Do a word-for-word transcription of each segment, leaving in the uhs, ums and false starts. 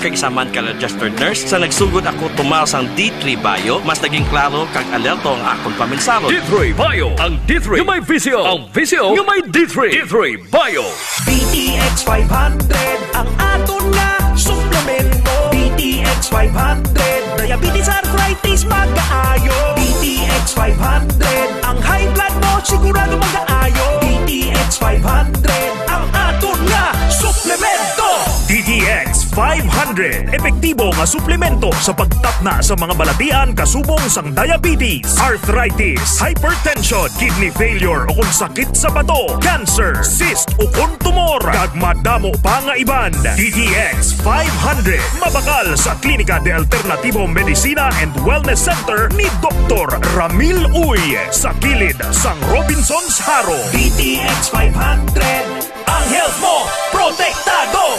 Kag isa man ka registered nurse, sa nagsugod ako tumar sang D three Bio, mas naging klaro kag alerto ang akon paminsahon. D three Bio, ang D three nga may visyo, ang visyo nga may D three. D three Bio. D T X five hundred, ang aton nga suplemento. D T X five hundred, diabetes, arthritis, magaayo. D T X five hundred, ang high blood mo sigurado magaayo. D T X five hundred, ang aton nga suplemento. D T X five hundred, epektibo nga suplemento sa pagtapna sa mga balatian kasubong sang diabetes, arthritis, hypertension, kidney failure, o kung sakit sa bato, cancer, cyst, o kung tumor, kag madamo pa nga iban. D T X five hundred, mabakal sa Klinika de Alternativo Medicina and Wellness Center ni Doktor Ramil Uy, sa kilid sang Robinsons Jaro. D T X five hundred, ang health mo protektado.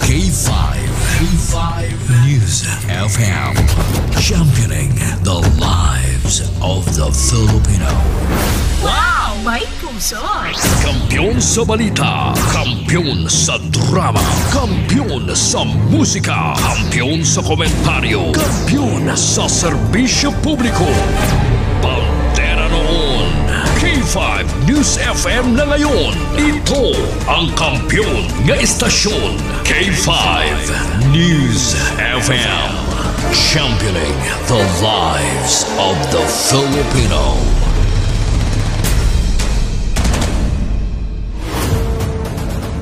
K five, K five News F M, championing the lives of the Filipino. Wow! May puso! Kampiyon sa balita, kampiyon sa drama, kampiyon sa musika, kampiyon sa komentaryo, kampiyon sa serbisyo publiko. Bandera noon, K five News F M na ngayon. Ito ang kampiyon nga istasyon, K five News F M. Championing the lives of the Filipino.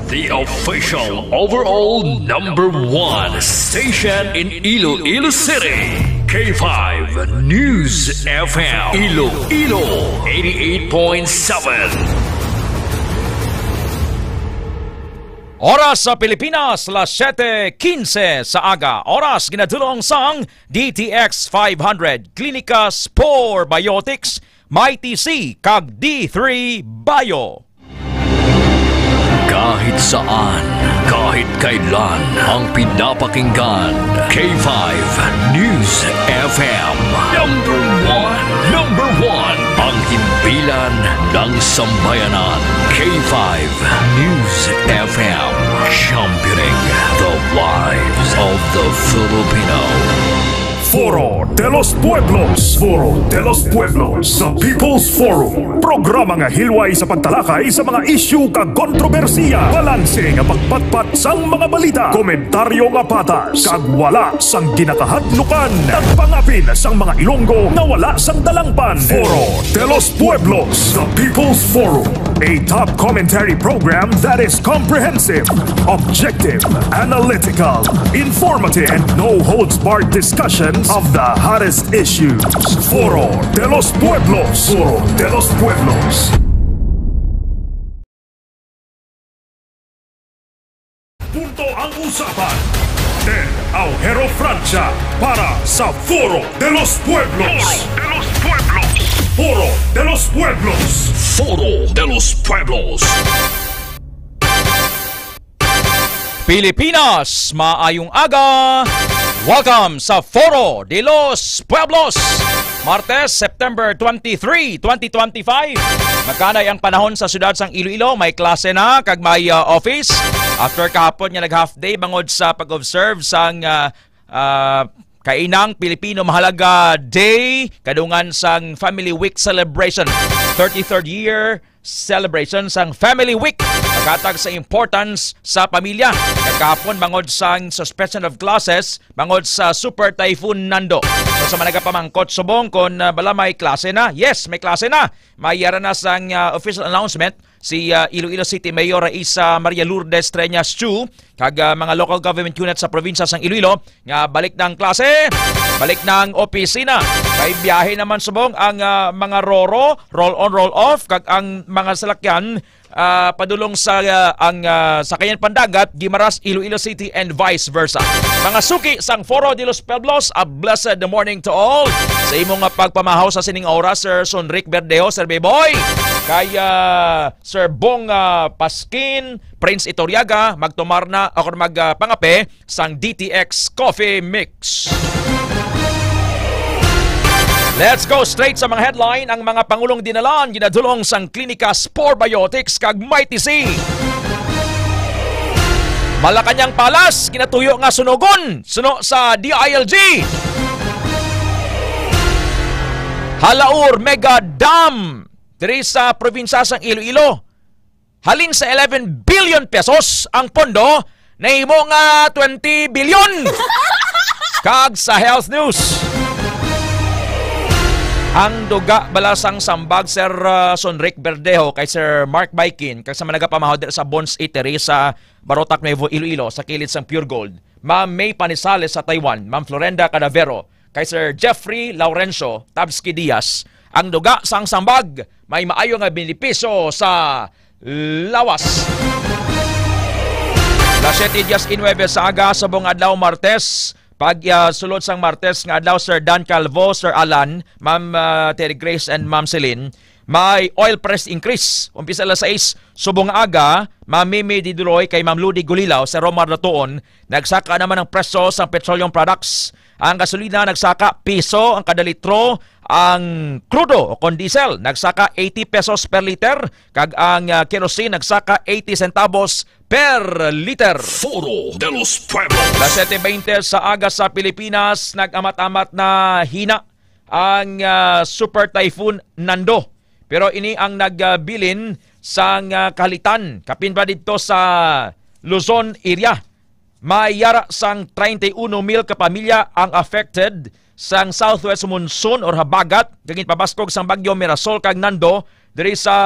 The official overall number one station in Iloilo City, K five News F M, Iloilo, eighty-eight point seven. Oras sa Pilipinas, las siete quince sa aga. Oras ginadulong sang D T X five hundred, Klinika Spore Biotics, Mighty C, kag D three Bio. Kahit saan, kahit kailan, ang pinapakinggan, K five News F M. Number one, number one, ang himpilan ng sambayanan, K five News F M, championing the lives of the Filipino. Foro de los Pueblos. Foro de los Pueblos, the People's Forum. Programa nga hilway sa pagtalakay sa mga isyu kag kontrobersiya. Balanse nga pagpatpat sang mga balita, komentaryo nga patas, kag wala sang ginakahadlukan. Nagpangapin sang mga Ilonggo nga wala sang dalangpan. Foro de los Pueblos, the People's Forum. A top commentary program that is comprehensive, objective, analytical, informative, and no holds barred discussions of the hottest issues. Foro de los Pueblos. Foro de los Pueblos. Punto ang usapan. Ted Aujero Francia para sa Foro de los Pueblos. Foro de los Pueblos. Foro de los Pueblos. Foro de los Pueblos. Pilipinas, maayong aga. Welcome sa Foro de los Pueblos. Martes, September twenty-three, twenty twenty-five. Magkanay ang panahon sa siyudad sang Iloilo. May klase na kag may, ah, office. After kahapon nga nag-half day bangod sa pag-observe sang, ah, ah, kainang Pilipino Mahalaga Day, kadungan sang Family Week celebration, thirty-third year celebration sang Family Week, paghatag sa importance sa pamilya. Kagahapon, bangod sang suspension of classes, bangod sa Super Typhoon Nando. So, sa mga nagapamangkot subong kung, ah, bala may klase na, yes, may klase na. May yara na sang, ah, official announcement si, ah, Iloilo City Mayor Raisa Maria Lourdes Treñas Chu kag, ah, mga local government unit sa probinsya sang Iloilo nga balik na ang klase, balik na ang opisina. May biyahe naman subong ang, ah, mga roro, roll on, roll off, kag ang mga salakyan, ah, padulong sa, ah, ang, ah, sakayan pandagat, Guimaras, Iloilo City, and vice versa. Mga suki sang Foro de los Pueblos, a blessed morning to all. Sa imo nga pagpamahaw sa sining oras, Sir Sonric Verdejo, Sir Beboy, kay, ah, Sir Bong, ah, Paskin, Prince Itoriaga, magtumar na ako mag, ah, pangape sang D T X Coffee Mix. Let's go straight sa mga headline. Ang mga pangulong dinalan ginadulong sang Klinika Spore Biotics kag Mighty C. Malacañang Palace, ginatuyo nga sunugon, suno sa D I L G. Halaur Mega Dam, diri sa probinsya sang Iloilo. Halin sa eleven billion pesos ang pondo, nahimo nga twenty billion. Kag sa health news, ang duga bala sang sambag, Sir, uh, Sonric Verdejo, kay Sir Mark Baikin, kag sa mga nagapamahaw diri sa Bon's Eatery sa Barotac, Nuevo Iloilo, sa kilid sang Pure Gold, Ma'am May Panizales sa Taiwan, Ma'am Florenda Cadavero, kay Sir Jeffrey Laurencio Tabsky Diaz, ang duga sang sambag may maayo nga benepisyo sa lawas. Las siete diecinuebe sa aga, subong adlaw, Martes, pag, ah, sulod sang Martes nga adlaw, Sir Dan Calvo, Sir Alan, Ma'am, ah, Terry Grace, and Ma'am Celine, may oil price increase. Umpisa alas sais subong nga aga, Ma'am Mimi Diduloy kay Ma'am Ludi Gulilaw, Sir Romar Datuon, nagsaka naman ang presyo sang petroleum products. Ang gasolina nagsaka piso ang kada litro, ang krudo o kon diesel nagsaka eighty pesos per liter, kag ang, ah, kerosene nagsaka eighty centavos per liter. Foro de los Pueblos. Las siete veinte sa aga sa Pilipinas, nag-amat-amat na hina ang, ah, Super Typhoon Nando. Pero ini ang nagbilin sang, ah, kahalitan, kapin pa didto sa Luzon area. May yara sang treinta y uno mil ka pamilya ang affected sang southwest monsoon or habagat nga ginpabaskog sang Bagyo Mirasol kag Nando diri sa,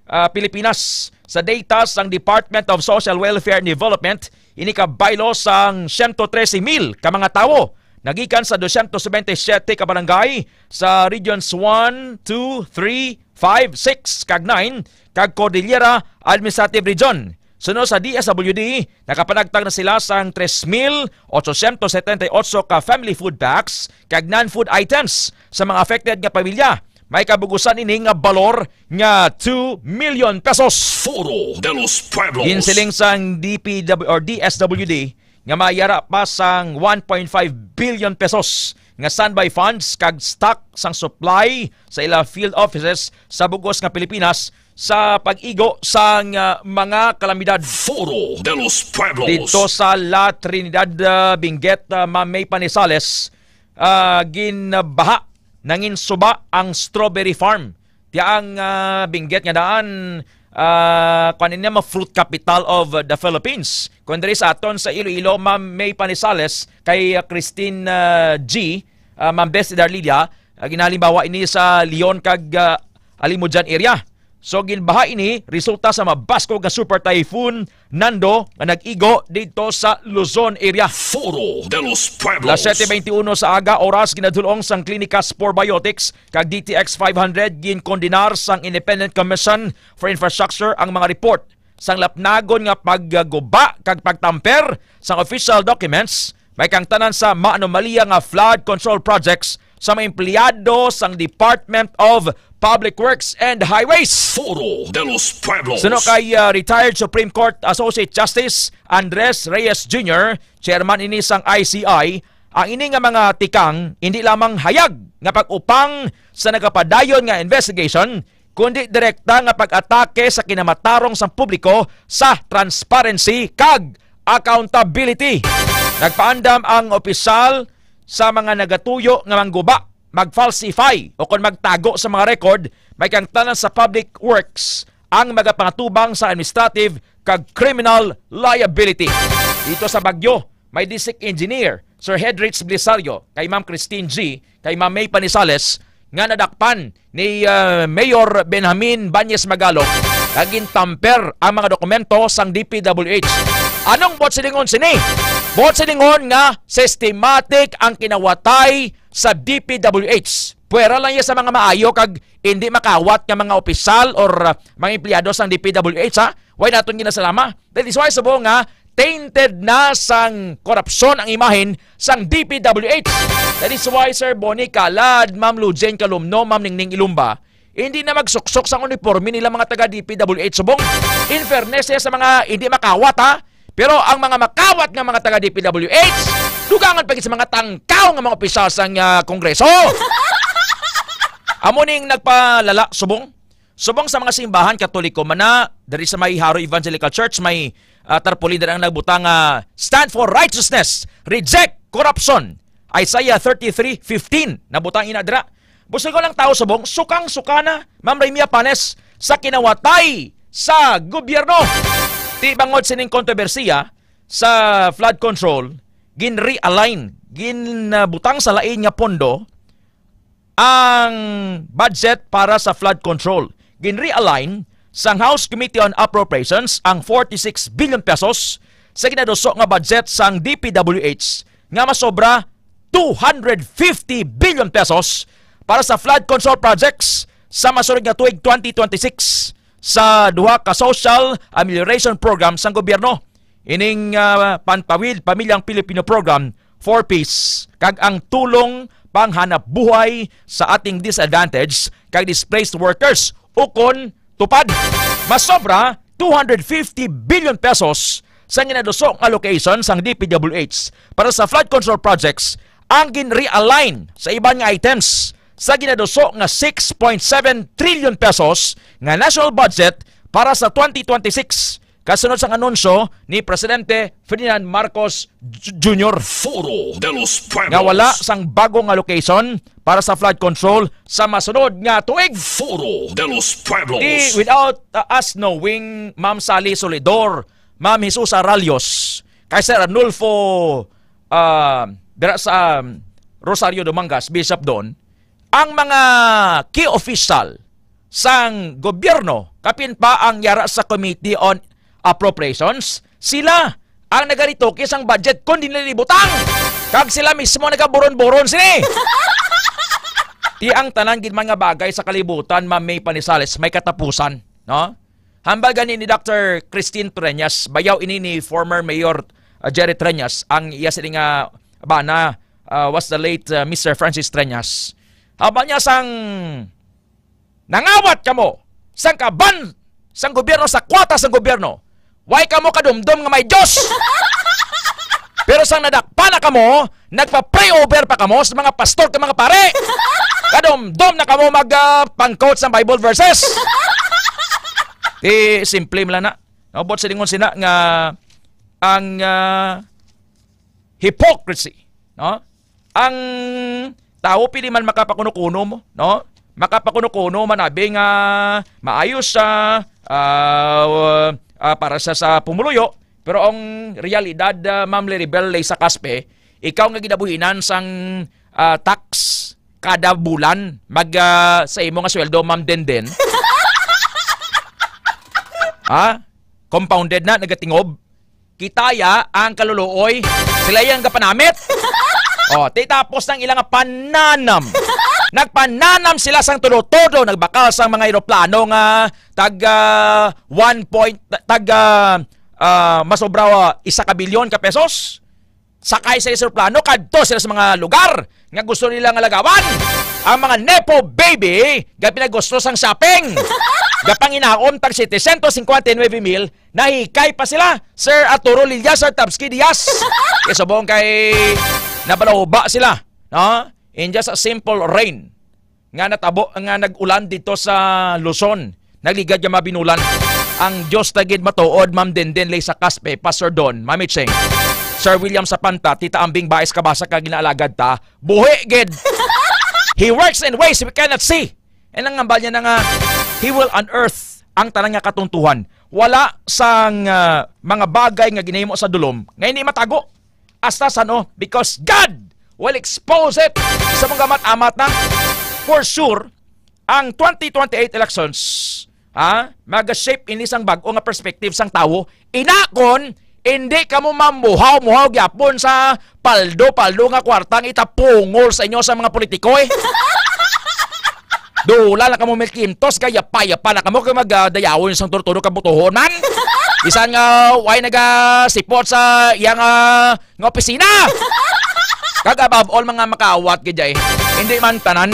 ah, Pilipinas. Sa data sang Department of Social Welfare and Development, ini kabaylo sang siyento trese mil ka mga tawo nga gikan sa dosyentos bente siyete ka barangay sa Regions one, two, three, five, six, kag nine, kag Cordillera Administrative Region. Suno sa D S W D, nakapanagtag na sila sang tres mil otsosyentos setenta y otso ka family food packs kag non-food items sa mga affected nga pamilya. May kabugusan ini nga balor nga two million pesos. Foro de los Pueblos. Ginsiling sang D P W or D S W D nga mayara pa sang one point five billion pesos nga standby funds kag stock sang supply sa ila field offices sa bug-os nga Pilipinas sa pag-igo sang, ah, mga kalamidad. Foro de los Pueblos. Dito sa La Trinidad, ah, Benguet, ah, Ma'am May Panizales, ah, ginbaha, nanginsuba ang strawberry farm. Tiya ang, ah, Benguet nga daan, ah, kuwan niya, ma fruit capital of the Philippines. Kung diri sa aton sa Iloilo, Ma'am May Panizales, kay, ah, Christine, ah, G, ah, Ma'am Bes Darlilia, ah, ginalimbawa ini sa Leon kag, ah, Alimodian area. So, ginbaha ini resulta sa mabaskog nga Super Typhoon Nando nga nag-igo didto sa Luzon area. Foro de los Pueblos. Las siete veintiuno sa aga, oras, ginadulong sang Clinicas Probiotics kag D T X five hundred ginkondenar sang Independent Commission for Infrastructure ang mga report sang lapnagon nga pagguba kag pagtamper sang official documents, may kaangtanan sa maanomalya nga flood control projects sa mga empleyado sang Department of Public Works and Highways. Foro de los Pueblos. Suno kay, ah, retired Supreme Court Associate Justice Andres Reyes Junior, chairman ini sang I C I, ang ini nga mga tikang indi lamang hayag nga pag-upang sa nagapadayon nga investigation, kundi direkta nga pag-atake sa kinamatarong sang publiko sa transparency kag accountability. Nagpaandam ang opisyal sa mga nagatuyo nga mangguba, mag-falsify o kon magtago sa mga record, may kaangtanan sa Public Works ang magapangatubang sa administrative kag criminal liability. Dito sa Baguio, may district engineer, Sir Hedrich Belisario, kay Ma'am Christine G, kay Ma'am May Panizales, nga nadakpan ni, ah, Mayor Benjamin Bañez Magalog, nga gintamper ang mga dokumento sang D P W H. Anong buot silingon sini? Buot silingon nga systematic ang kinawatay sa D P W H. Pwera lang iya sa mga maayo kag hindi makawat nga mga opisyal or, ah, mga empleyado sang D P W H, ha? Way naton ginasalama. That is why, subong nga, tainted na sang korupsyon ang imahen sang D P W H. That is why, Sir Bonnie Calad, Ma'am Lujeng Calumno, Ma'am Ningning Ilumba, hindi na magsuksok sang uniforme nila mga taga D P W H, subong. In fairness, eh, sa mga hindi makawat, ha? Pero ang mga makawat nga mga taga D P W H, dugangan pa gid sa mga tangkaw nga mga opisyal sang, ah, Kongreso. Amo ning nagpalala, subong. Subong sa mga simbahan Katoliko man na, diri sa may Jaro Evangelical Church, may, ah, tarpaulin dira ang nagbutang nga, "Stand for righteousness, reject corruption." Isaiah thirty-three fifteen, nabutang ina dira. Busog ko lang tao subong, sukang-suka na, Ma'am Remy Apanes, sa kinawatay sa gobyerno. Ti bangod sining kontrobersiya sa flood control, gin-realign, ginbutang sa lain nga pondo ang budget para sa flood control. Gin-realign sang House Committee on Appropriations ang forty-six billion pesos sa ginaduso nga budget sang D P W H nga masobra two hundred fifty billion pesos para sa flood control projects sa masunod nga tuig twenty twenty-six sa duha ka social amelioration program sang gobyerno. Ining, ah, Pantawid Pamilyang Pilipino Program for Peace kag ang Tulong Panghanapbuhay sa Ating Disadvantaged kag Displaced Workers, ukon TUPAD. Masobra two hundred fifty billion pesos sa ginaduso nga allocation sang D P W H para sa flood control projects ang gin-realign sa iban nga items sa ginaduso nga six point seven trillion pesos nga national budget para sa twenty twenty-six, kasunod sang anunsyo ni Presidente Ferdinand Marcos Ju-, Junior Foro de los Pueblos. Nga wala sang bagong allocation para sa flood control sa masunod nga tuig. Foro de los Pueblos. Di, without, uh, us knowing, Ma'am Sally Solidor, Ma'am Jesusa Ralios, kay Sir Arnulfo, ah, dira sa, um, Rosario Dumangas, Bishop Don, ang mga key official sang gobyerno, kapin pa ang yara sa Committee on Appropriations, sila ang nagarituki sang budget kon di nila ibutang. Kag sila mismo nagaburon-buron sini. Ti ang tanan gid man nga bagay sa kalibutan, Ma'am May Panisales, may katapusan, no? Hambal gani ni Doctor Christine Treñas, bayaw ini ni former Mayor, uh, Jerry Treñas, ang iya sini nga bana, uh, was the late, uh, Mister Francis Treñas. Hambal niya sang nangawat kamo sang kaban sang gobyerno, sa kwata sang gobyerno. Way kamo kadumdom nga may Dios. Pero sang nadakpan na kamo, nagpa-pray over pa kamo sa mga pastor kag mga pare. Kadumdom na kamo mag, ah, pang-quote sa Bible verses. Ti simple man lang na. No, but silingon sina nga ang, ah, hypocrisy, no? Ang tawo pili man makapakuno-kuno mo, no? Makapakuno-kuno man abi nga maayo siya, ah, ah, para sa, sa pumuluyo, pero ang realidad, ah, Ma'am Liribel Leysa Caspe, ikaw nga ginabuhinan sang, ah, tax kada bulan mag, ah, sa imo nga sweldo, Ma'am Denden. Ha? Compounded na, nagatingob. Kita ya ang kaluluoy. Sila yang gapanamit. Oh, ti tapos ng ilang pananam. Nagpananam sila sang todo-todo, nagbakal sang mga eroplano nga tag, ah, one point, tag, ah, ah, masobra, ah, isa ka bilyon ka pesos. Sakay sa eroplano, kadto sila sa mga lugar nga gusto nila nga lagawan. Ang mga nepo baby, gapinagusto sang shopping. Gapanginaon tag setecientos cincuenta y nueve mil, nahikay pa sila, Sir Arturo Lilia, Sir Tabsky Diaz. Kay subong kay nabalahuba sila, no? In just a simple rain nga natabo, nga nag-ulan dito sa Luzon, nagligad nga mabinulan. Ang Dios ta gid matuod, Ma'am Denden Leysa Caspe, Pastor Don, Mami Cheng, Sir William Sapanta, Tita Ambing Baez Kabasa, kag ginaalagad ta, buhi gid. He works in ways we cannot see. And ang hambal niya na nga, He will unearth ang tanan nga katuntuhan. Wala sang, ah, mga bagay nga ginahimo sa dulom nga hindi matago. Hasta sa ano, because God will expose it. Sa mga amat-amat na, for sure, ang twenty twenty-eight elections, ha, maga-shape ini sang bag-o nga perspective sang tawo. Ina kon hindi kamo mamuhaw-muhaw gyapon sa paldo-paldo nga kwarta nga itapungol sa inyo sa mga politiko, eh. Dula na kamo, Mel Quintos, kay yapa-yapa na kamo kay mag, ah, dayawon sang tudo-tudo ka botohon man. Bisan nga way nagasipot sa iyang, ah, nga opisina. Kag above all, mga makawat gid ay. Hindi man tanan.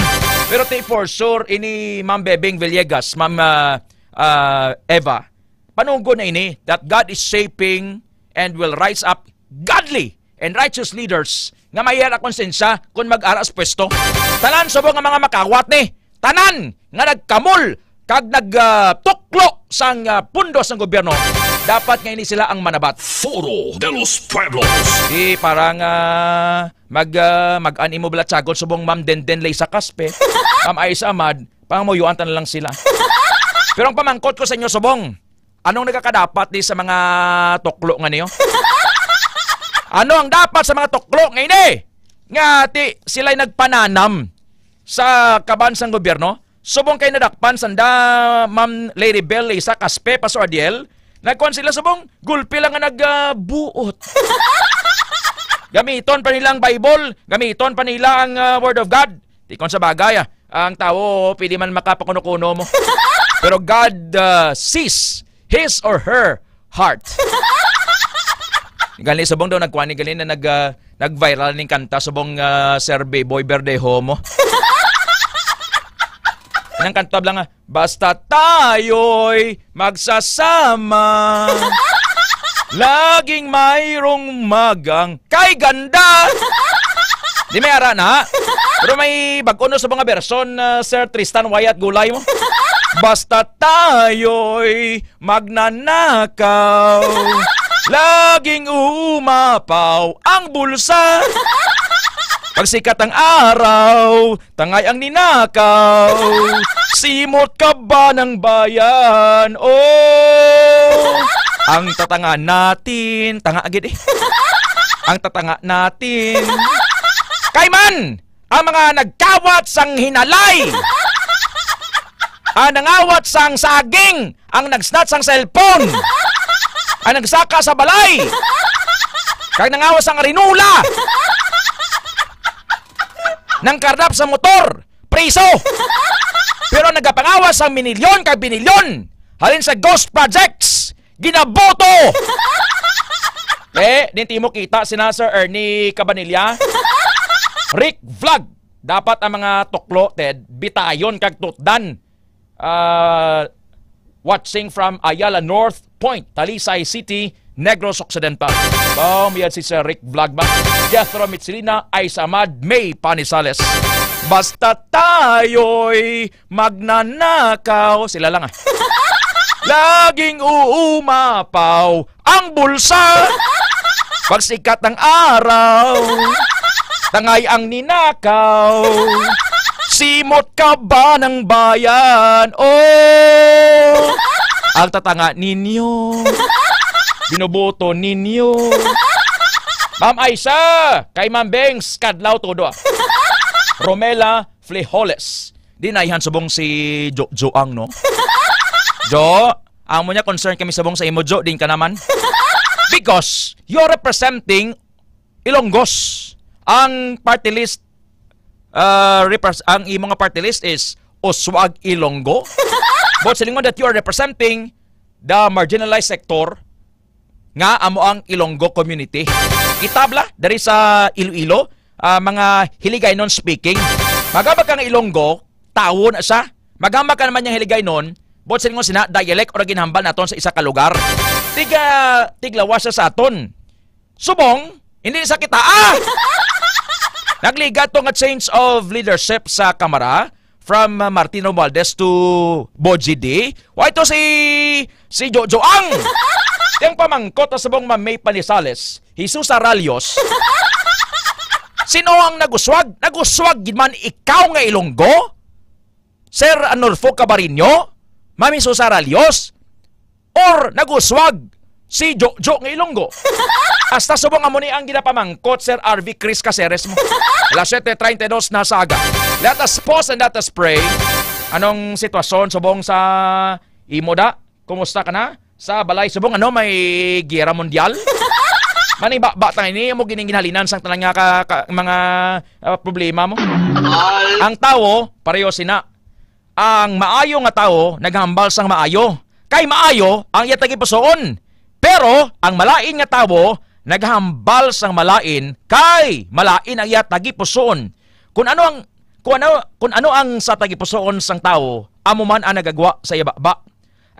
Pero ti for sure, ini Ma'am Bebing Villegas, Ma'am, ah, ah, Eva, panugo na ini that God is shaping and will rise up godly and righteous leaders nga may hiyara konsensya kon mag-ara sa pwesto. Tanan subong nga mga makawat ni, tanan nga nagkamol kag nag, ah, tuklo sang, ah, pundo sang gobyerno, Dapat nga ini sila ang manabat. Foro de los Pueblos. Di parang, ah, mag, ah, mag-an imo balatyagon subong Ma'am Denden Leysa Caspe, Ma'am Aiza Ahmad, pangamuyuan ta na lang sila. Pero ang pamangkot ko sa inyo subong, anong nagakadapat di sa mga tuklo nga niyo? Ano ang dapat sa mga tuklo nga ini? Nga ti sila'y nagpananam sa kaban sang gobyerno? Subong kay nadakpan sanda Ma'am Lady Belle Leysa Caspe, Pastor Adiel, nagkuan sila subong gulpi lang nga nagbuot. Gamiton pa nila ang Bible, gamiton pa nila ang, ah, Word of God. Di kon sa bagay, ah, ang tawo pwede man makapakuno-kuno mo. Pero God, ah, sees his or her heart. Gali subong daw nagkuan ni gali na nag, ah, nag-viral ning kanta subong, ah, Sir Boy Verdejo mo. Nang kanta lang, ah, "Basta tayo'y magsasama, laging mayroong magang kay ganda." Di may ara na. Pero may bag-o no sa mga version, ah, Sir Tristan Wyatt Gulay mo. "Basta tayo'y magnanakaw, laging uumapaw ang bulsa. Pagsikat ang araw, tangay ang ninakaw. Simot ka ba ng bayan? Oh, ang tatanga natin." Tanga agad eh. Ang tatanga natin. Kay man, ang mga nagkawat sang hinalay, ang nangawat sang saging, ang nagsnatch sang cellphone, ang nagsaka sa balay, kag nangawat sang arinola, nang karnap sa motor, priso. Pero ang nagapangawas sang minilyon kag binilyon halin sa ghost projects, ginaboto. Eh, din timo kita sina Sir Ernie Cabanilla. Rick Vlog. Dapat ang mga tuklo, Ted, bitayon kag tutdan. Ah, watching from Ayala North Point, Talisay City, Negros Occidental. Baw, miyad si Sir Rick Vlog ba? Jethro Mitsilina, Aiza Ahmad, May Panizales. Basta tayo'y magnanakaw. Sila lang, ah. Laging uumapaw ang bulsa. Pagsikat ng araw, tangay ang ninakaw. Simot ka ba ng bayan? Oh, ang tatanga ninyo. Binoboto ninyo. Ma'am Aiza, kay Ma'am Bengs, kadlaw todo, ah. Romela Flejoles. Di naihan subong si Jo, Joang, no? Jo, amo niya concern kami subong sa imo, Jo, din ka naman. Because you're representing Ilonggos. Ang party list, uh, repres-, ang imo nga party list is Uswag Ilonggo. But silingon that you are representing the marginalized sector, nga amo ang Ilonggo community. Kita bala diri sa Iloilo, ah, mga Hiligaynon speaking. Magama ka nga Ilonggo, tawo na siya. Magama ka naman yang Hiligaynon, but silingon sina dialect or ginhambal naton sa isa ka lugar. Tiga, tiglawas siya sa aton. Subong, hindi sa kita. Ah! Nagligat to nga change of leadership sa Kamara. From, uh, Martin Romualdez to Boji D. Why to si, si Jojo Ang? Yang pamangkot na subong Ma'am May Panizales, Jesus Aralios. Sino ang naguswag? Naguswag gid man ikaw nga Ilonggo? Sir Arnulfo Cabarinho? Ma'am Jesus Aralios? Or naguswag si Jojo nga Ilonggo? Hasta subong amo ni ang ginapamangkot, Sir R V Chris Caceres mo. Alas siete treinta y dos na sa aga. Let us pause and let us pray. Anong sitwasyon subong sa imo da? Kumusta ka na? Sa balay subong ano, may giyera mundial? Manibaba ta ini mo gining ginhalinan sang tanan nga ka, ka, mga, ah, problema mo. Ang tawo pareho sina. Ang maayo nga tawo naghambal sang maayo, kay maayo ang iya tagipusoon. Pero ang malain nga tawo naghambal sang malain, kay malain ang iya tagipusoon. Kun ano ang, kun ano, kun ano ang sa tagipusoon sang tawo, amo man ang nagagwa sa iya baba.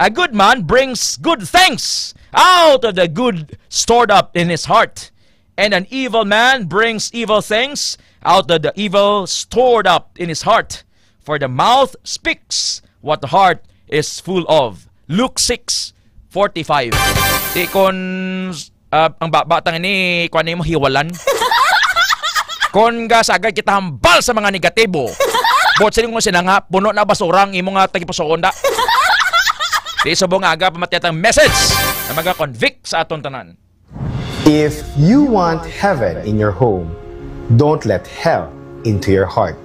A good man brings good things out of the good stored up in his heart, and an evil man brings evil things out of the evil stored up in his heart. For the mouth speaks what the heart is full of. Luke six forty-five. Di kon, ah, ang baba tang ini, kuan nimo, hiwalan. Kon gasagad kita hambal sa mga negatibo, buot siling ko sina nga, puno na basura ang imo nga tagipusoon da. Di subong nga aga pamati atang message na maga-convict sa aton tanan. If you want heaven in your home, don't let hell into your heart.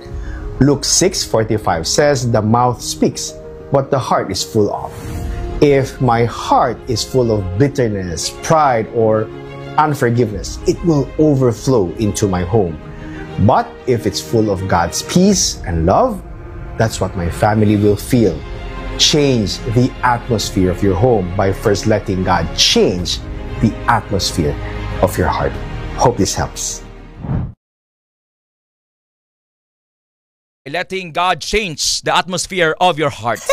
Luke six forty-five says, "The mouth speaks what the heart is full of." If my heart is full of bitterness, pride, or unforgiveness, it will overflow into my home. But if it's full of God's peace and love, that's what my family will feel. Change the atmosphere of your home by first letting God change the atmosphere of your heart. Hope this helps. Letting God change the atmosphere of your heart.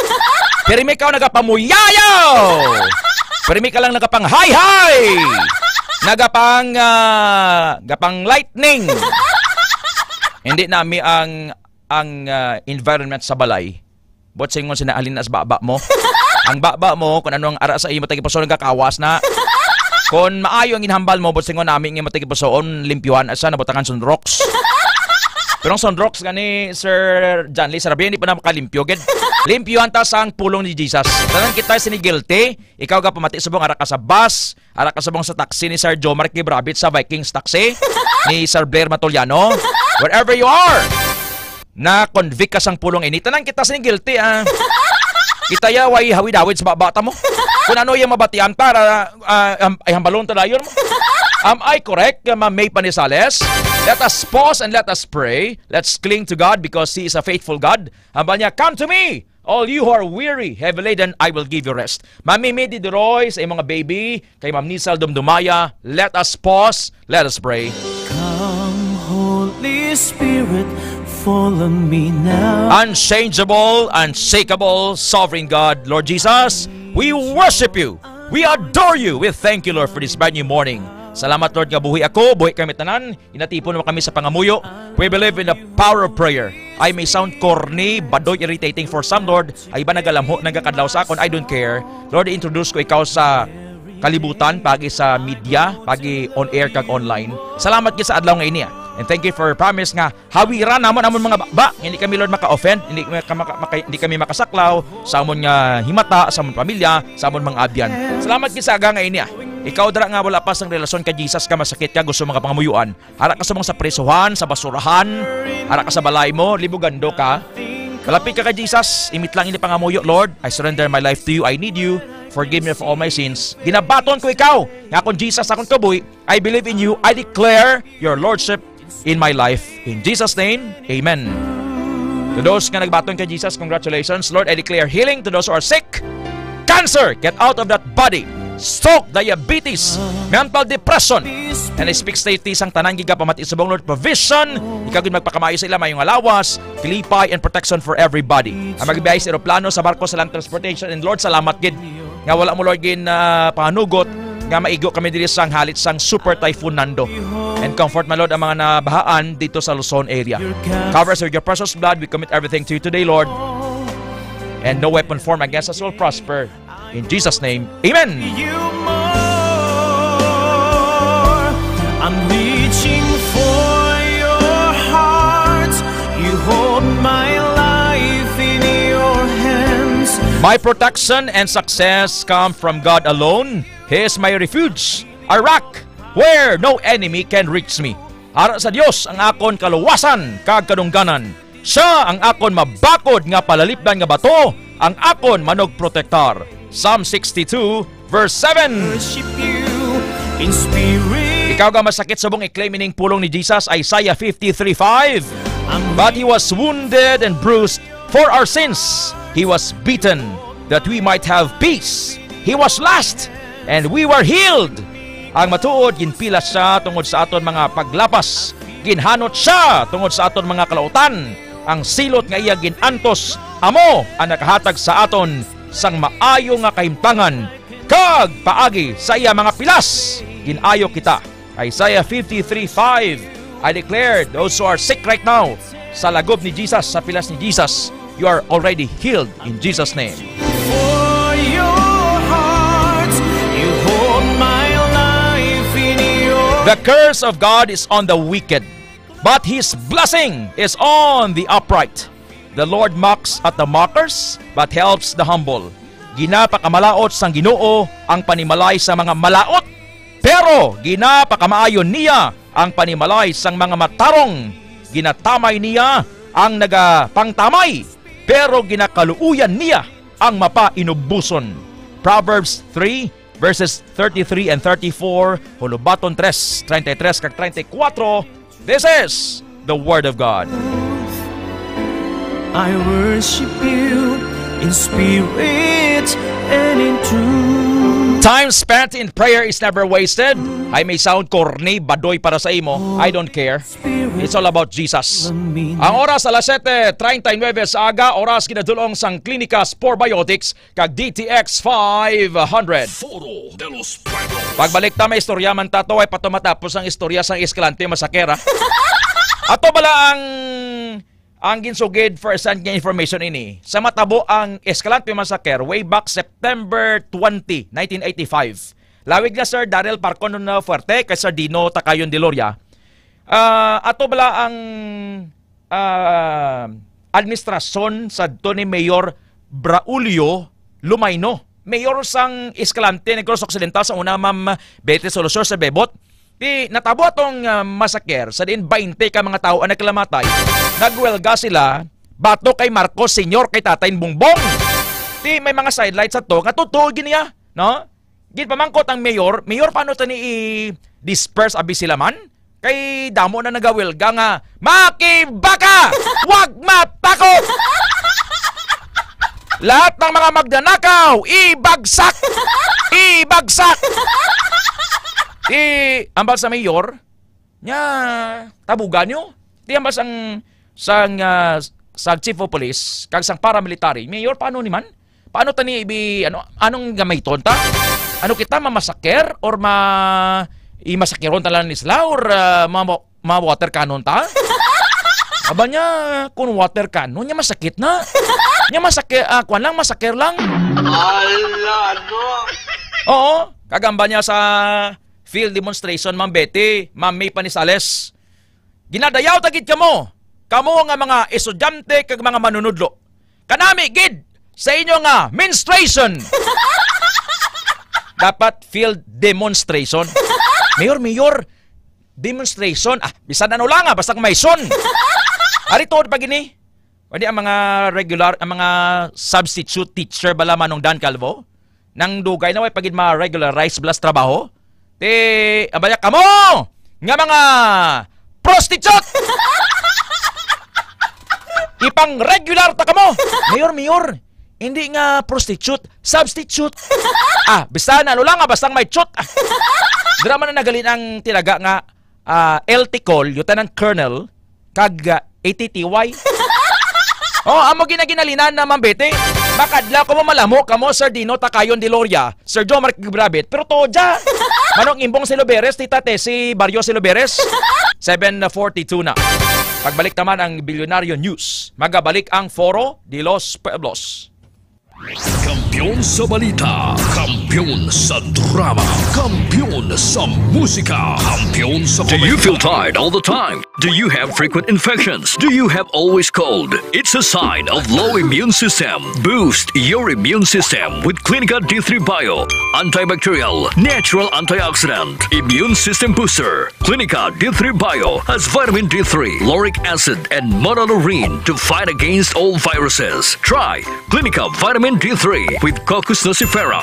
Pero may ikaw nagapamuyayaw! Pero may ka lang nagapang-high-high! Nagapang, ah, gapang lightning! Hindi nami ang, ang, ah, environment sa balay. Buot silingon sina, halin na sa baba mo. Ang baba mo, kung ano ang ara sa imo tagipusoon, nagakawas na. Kung maayo ang ginhambal mo, buot silingon nami nga imo tagipusoon, limpyuhan na siya, nabutangan sunrocks. Pero ang sunrocks gani, Sir John Lee, Sir Rabi, hindi pa na makalimpyo, gid. Limpyuhan ta sang pulong ni Jesus. Tanan kita sini guilty. Ikaw gapamati subong ara ka sa bus, ara ka subong sa taxi ni Sir Jomar Kibrabit sa Vikings taxi, ni Sir Blair Matoliano. Wherever you are, na-convict ka sang pulong ini. Tanan kita sini guilty, ah. Kita ya, way hawid-hawid sa baba ta mo. Kung ano yung mabatian ta, ra-, ah, am-, ay hambalon ta dayon mo. Am I correct, Ma'am May Panisales? Let us pause and let us pray. Let's cling to God because He is a faithful God. Hambal niya, "Come to me, all you who are weary, heavy laden, I will give you rest." Mami Midi Duroy, sa imong baby, kay Ma'am Nisal Dumdumaya, let us pause, let us pray. Come, Holy Spirit, fall on me now. Unchangeable, unshakable, sovereign God, Lord Jesus, we worship you. We adore you. We thank you, Lord, for this brand new morning. Salamat, Lord, nga buhi ako, buhi kami tanan. Inatipon mo kami sa pangamuyo. We believe in the power of prayer. I may sound corny, badoy, irritating for some, Lord. Ay iba nagalamho, nagakadlaw sa akon, I don't care. Lord, introduce ko ikaw sa kalibutan, pagi sa media, pagi on air kag online. Salamat gid sa adlaw nga ini, ah. And thank you for your promise nga hawiran namon amon mga baba. Hindi kami, Lord, maka-offend, hindi kami maka-, maka-, hindi kami makasaklaw sa amon nga himata, sa amon pamilya, sa amon mga abyan. Salamat gid sa aga nga ini, ah. Ikaw dira nga wala pa sang relasyon kay Jesus ka masakit ka gusto mga pangamuyuan. Ara ka sa mga sa presohan, sa basurahan, ara ka sa balay mo, libugando ka. Malapit ka kay Jesus, imit lang ini pangamuyo, "Lord, I surrender my life to you. I need you. Forgive me of all my sins." Ginabaton ko ikaw, nga akon Jesus, akon kabuhi. I believe in you. I declare your lordship in my life. In Jesus' name, amen. To those nga nagbaton kay Jesus, congratulations. Lord, I declare healing to those who are sick. Cancer, get out of that body. Stroke, diabetes, mental depression. And I speak safety sang tanan gigapamati subong, Lord, provision. Ikaw gid magpakamaayo sa ila, maayong lawas, kalipay, and protection for everybody. Ang magbiyay sa eroplano, sa barko, sa land transportation. And Lord, salamat gid nga wala mo, Lord, gin, ah, panganugot nga maigo kami diri sang halit sang Super Typhoon Nando. And comfort, my Lord, ang mga nabahaan dito sa Luzon area. Cover us with your precious blood. We commit everything to you today, Lord. And no weapon formed against us will prosper. In Jesus' name, amen. You more. I'm reaching for your heart. You hold my life in your hands. My protection and success come from God alone. He is my refuge, a rock where no enemy can reach me. Ara sa Dios ang akon kaluwasan kag kadungganan. Siya ang akon mabakod nga palalipdan nga bato, ang akon manugprotektar. Psalm sixty-two, verse seven. Worship you in spirit. Ikaw nga masakit subong i-claim ining pulong ni Jesus, Isaiah fifty-three five. But he was wounded and bruised for our sins. He was beaten that we might have peace. He was lashed and we were healed. Ang matuod, ginpilas siya tungod sa aton mga paglapas. Ginhanot siya tungod sa aton mga kalautan. Ang silot nga iya gin-antos amo ang nakahatag sa aton sang maayo nga kahimtangan, kag paagi sa iya mga pilas gin-ayo kita. Isaiah fifty-three five. I declare, those who are sick right now, sa lagob ni Jesus, sa pilas ni Jesus, you are already healed in Jesus' name. For your heart, The curse of God is on the wicked, but his blessing is on the upright. The Lord mocks at the mockers, but helps the humble. Ginapakamalaut sang Ginoo ang panimalay sa mga malaut, pero ginapakamaayo niya ang panimalay sang mga matarong. Ginatamay niya ang nagapangtamay, pero ginakaluoyan niya ang mapainuboson. Proverbs three, verses thirty-three and thirty-four, Hulubaton tres, treinta y tres kag treinta y cuatro. This is the Word of God. I worship you in spirit and in truth. Time spent in prayer is never wasted. Ay, may sound corny, badoy para sa imo. I don't care. It's all about Jesus. Ang oras, alas siyete treinta y nueve sa aga, oras ginadulong sang Klinika Spore Biotics kag D T X five hundred. Foro de los Pueblos. Pagbalik ta, may istorya man ta to, ay pa to matapos ang istorya sang Escalante Massacre, ha? Ato bala ang, ang ginsugid first hand nga information ini. Sa matabo ang Escalante Massacre way back September twenty, nineteen eighty-five. Lawig na Sir Daryl Parcon na Fuerte kay Sir Dino Tacayon de Loria. Ah, ato bala ang, ah, administrasyon sadto ni Mayor Braulio Lumayno, mayor sang Escalante, Negros Occidental sa una, Ma'am Betty Solosur sa Bebot. Di natabo atong, ah, massacre sa diin baynte ka mga tawo ang nagkalamatay. Nagwelga sila batok kay Marcos Senior, kay Tatay Bongbong. Di may mga sidelights sa to nga totoo gid niya, no? Ginpamangkot ang mayor, "Mayor, paano tani i-disperse abi sila man? Kay damo na nagawelga nga, 'Makibaka! Wag matakot! Lahat ng mga magnanakaw, ibagsak! Ibagsak!'" Di, ambal sa mayor, nya, tabugan nyo. Di, ambal sang, sang, ah, sa chief of police, kag sang paramilitary, "Mayor, paano ni man? Paano tani ibi, ano, anong gamiton ta? Ano kita, mamasaker or ma-, imasakiron ta lang ni sila or, ah, ma-, ma-water cannon ta?" Aba niya, kung water cannon, niya masakit na. Niya masakit, ah, kwan lang, masaker lang. Ala, ano? Oo, kagamba niya sa field demonstration, Ma'am Betty, Ma'am May Panisales. Ginadayaw ta gid kamo, kamo nga mga estudyante kag mga manunudlo. Kanami gid sa inyo nga menstruation. Dapat field demonstration. Mayor, mayor, demonstration. Ah, bisan ano lang, ah, basta may son. Ari tuod pa gini. Pwede ang mga regular, ang mga substitute teacher bala, Manong Dan Calvo? Nang dugay na, way pa gid ma-regularize bala sa trabaho. Ti, abaya kamo nga mga prostitute! Ipang-regular ta kamo! Mayor, mayor, hindi nga prostitute, substitute. Ah, basta na, ano lang, ah, bastang may chut. Ah. Dira man na nagalin ang tinaga nga, ah, L T Col, Lieutenant Colonel, kag, ah, A T T Y. Oh, amo ginaginalingan na, Ma'am Betty. Makadlaw kamo, malamo kamo, Sir Dino Tacayon de Loria, Sir Jomar Kibrabit, pero tuod dya. Manong Imbong Siloberes, Tita Tessie Barrio Siloberes. Seven forty-two na. Pagbalik naman ang Bilyonaryo News. Magabalik ang Foro de los Pueblos. Kampiyon sa balita, kampiyon sa drama, kampiyon sa musika, kampiyon sa Do you feel komedya. Tired all the time? Do you have frequent infections? Do you have always cold? It's a sign of low immune system. Boost your immune system with Clinica D three Bio. Antibacterial, natural antioxidant, immune system booster. Clinica D three Bio has vitamin D three, lauric acid, and monolaurin to fight against all viruses. Try Clinica Vitamin D three with Cocos nucifera.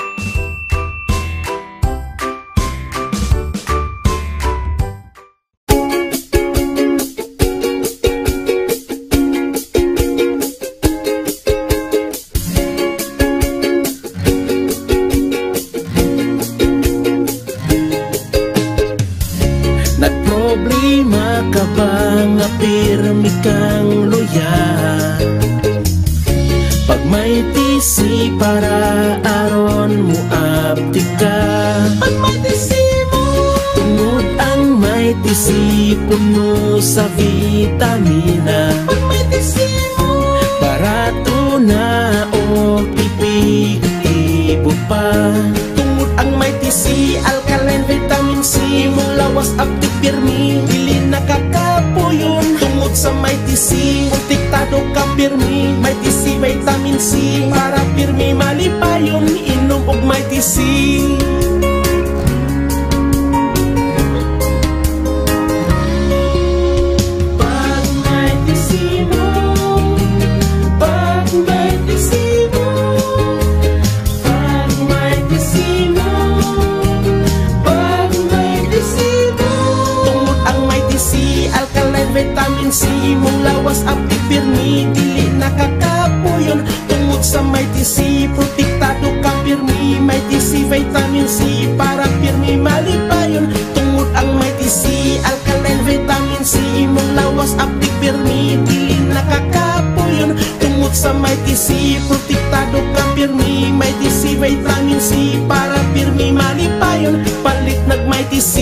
Nagproblema ka ba nga pirmi kang luya? Pag may T C para aron moaptik ka. Pag may T C mo. Tungod ang may T C puno sa vitamina. Pag may T C mo. Barato na o epektibo pa. Tungod ang may T C, alkaline, vitamin C, mulaw Mas aptik pirmi, dili nakakapuyon. Tungod sa Mighty C, protektado ka pirmi. Mighty C, vitamin C, para pirmi malipayon. Inom og Mighty C. Pag Mighty C mo, pag Mighty C mo, pag Mighty C mo, pag Mighty C mo. Tungod ang Mighty C, alkaline vitamin C, imong lawas aptik pirmi, dili nakakapuyon. Tungod sa Mighty C, protektado ka pirmi. Mighty C, vitamin C, para pirmi malipayon. Tungod ang Mighty C, alkaline vitamin C, imong lawas aptik pirmi, dili nakakapuyon. Tungod sa Mighty C, protektado ka pirmi. Mighty C, vitamin C, para pirmi malipayon. Palit nag Mighty C.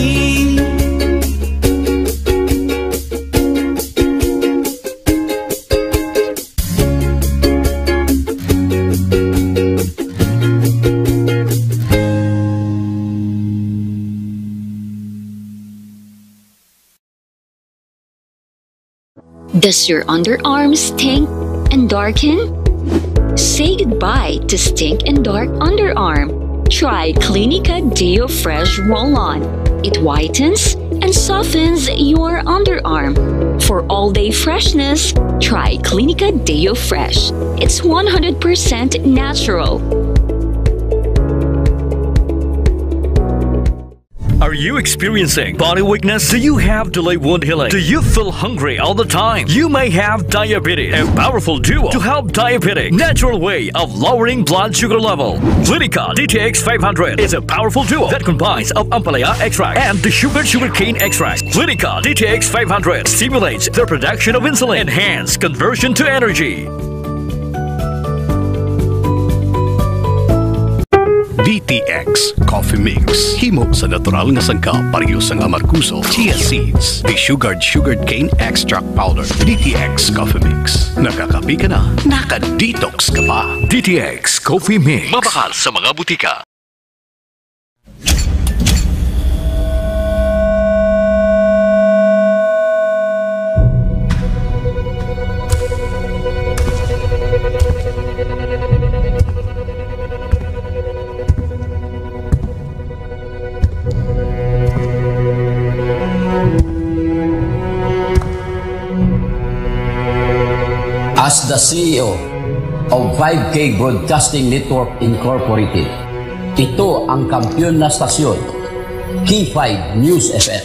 Does your underarm stink and darken? Say goodbye to stink and dark underarm. Try Clinica Deo Fresh Roll-On. It whitens and softens your underarm. For all-day freshness, try Clinica Deo Fresh. It's one hundred percent natural. Are you experiencing body weakness? Do you have delayed wound healing? Do you feel hungry all the time? You may have diabetes. A powerful duo to help diabetic natural way of lowering blood sugar level. Clinica D T X five hundred is a powerful duo that combines of ampalaya extract and the sugar sugarcane extract. Clinica D T X five hundred stimulates the production of insulin, enhance conversion to energy. D T X Coffee Mix. Himo sa natural nga sangkap, pareho sang amargoso, chia seeds, desugared sugarcane extract powder. D T X Coffee Mix. Nakakape ka na, naka-detox ka pa. D T X Coffee Mix. Mabakal sa mga butika. As the C E O of five K Broadcasting Network Incorporated, ito ang kampiyon na stasyon, K five News F M.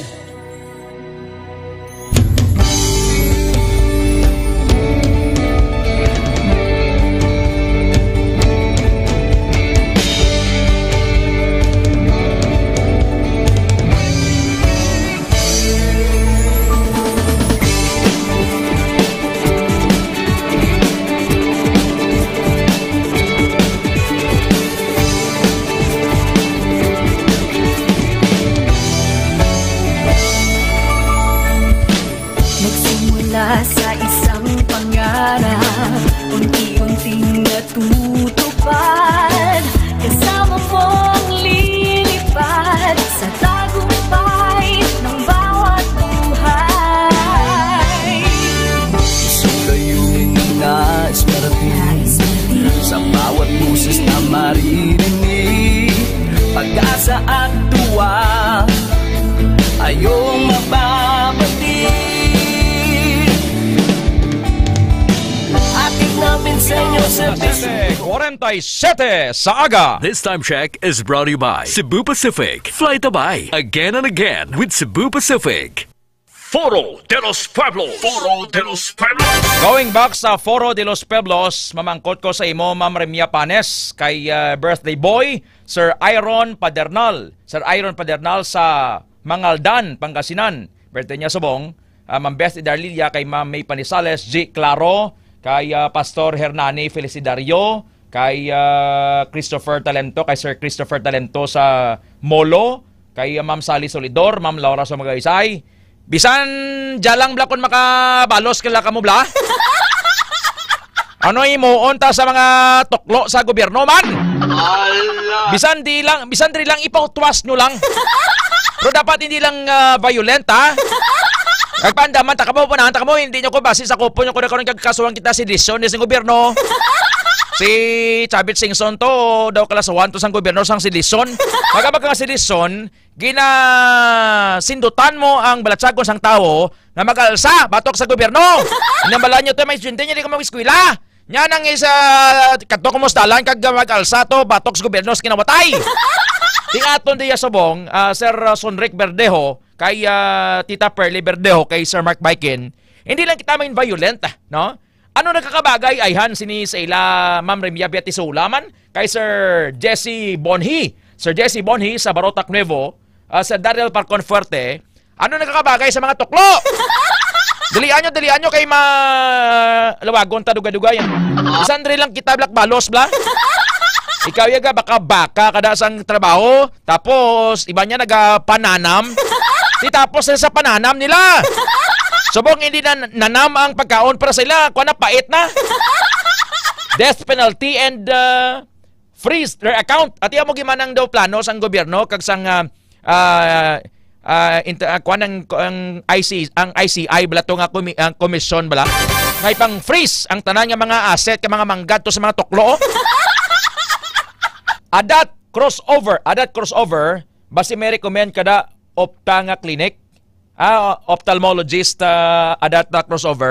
Nagsimula sa isang pangarap, unti-unting natutupad. Kasama mong lilipad sa tagumpay ng bawat buhay. Isang layunin na nais marating, sa bawat boses na maririnig, pag-asa at tuwa ay iyong mababati. Hatid namin sa inyo sa Alas siyete kwarenta y siyete sa aga. This time check is brought to you by Cebu Pacific. Fly Tabay again and again with Cebu Pacific. Foro de los Pueblos. Foro de los Pueblos. Going back sa Foro de los Pueblos, mamangkot ko sa imo, Ma'am Remia Panes, kay, uh, birthday boy, Sir Iron Padernal. Sir Iron Padernal sa Mangaldan, Pangasinan. Birthday niya subong. Ah, Ma'am Beth Idarlilia, kay Ma'am May Panisales, G Claro, kay, ah, Pastor Hernani Felicidario, kay, ah, Christopher Talento, kay Sir Christopher Talento sa Molo, kay, ah, Ma'am Sally Solidor, Ma'am Laura Sumagaysay. Bisan dya lang bla kun makabalos kila kamo bla. Ano himuon ta sa mga tuklo sa gobyerno man? Ala! Bisan di lang, bisan diri lang ipautwas nyo lang. Pero dapat hindi lang, ah, violent, ha? Nagpaandaman, ta kamo, punahan, ta kamo, hindi nyo ko basi sa kupon nyo ko na karon kag kasuhan kita si Dison, ni sing gobyerno. Si Chavit Singson to, daw kalasuhan to sang gobyerno sang si Dison. Magabag nga si Dison, ginasindutan mo ang balatsagon sang tawo nga mag-alsa batok sa gobyerno. Nambala nyo to, may estudyante nyo, di ka mag-eskwela. Nya nang isa, kadto ko mo sa dalan kag mag-alsa to, batok sa gobyerno sa kinawatay. Ting aton diya subong, ah, Sir Sonric Verdejo, kay, ah, Tita Pearly Verdejo, kay Sir Mark Baikin, hindi lang kita main violent, ah, no? Ano nagkakabagay, ayhan, sini sa ila, Ma'am Remia Beatisula man, kay Sir Jesse Bonhi, Sir Jesse Bonhi sa Barotac Nuevo, ah, Sir Daryl Parcon Fuerte, ano nagkakabagay sa mga tuklo? Dalian nyo, dalian nyo kay ma-, lawagon ta dugay-dugay. Bisan diri lang kita, Black Balos, bla. Ikaw, yaga, baka-baka kada sang trabaho, tapos iba niya nagapananam. Di tapos sila sa pananam nila. Subong hindi na nanam ang pagkaon para sa ila, kuha na, pait na. Death penalty and, uh, freeze their account. Ati amo gimanang daw plano sang gobyerno kag sang, ah, ah, ah, inter-, ah, kuwan ang, ang I C, ang I C I bala to nga komi-, ang komisyon bala. Nga ipang-freeze ang tanan nga mga asset kag mga manggad to sa mga tuklo. Adat crossover, adat crossover, basi may recommend kada opta nga clinic. Ah, ophthalmologist, ah, adat na crossover.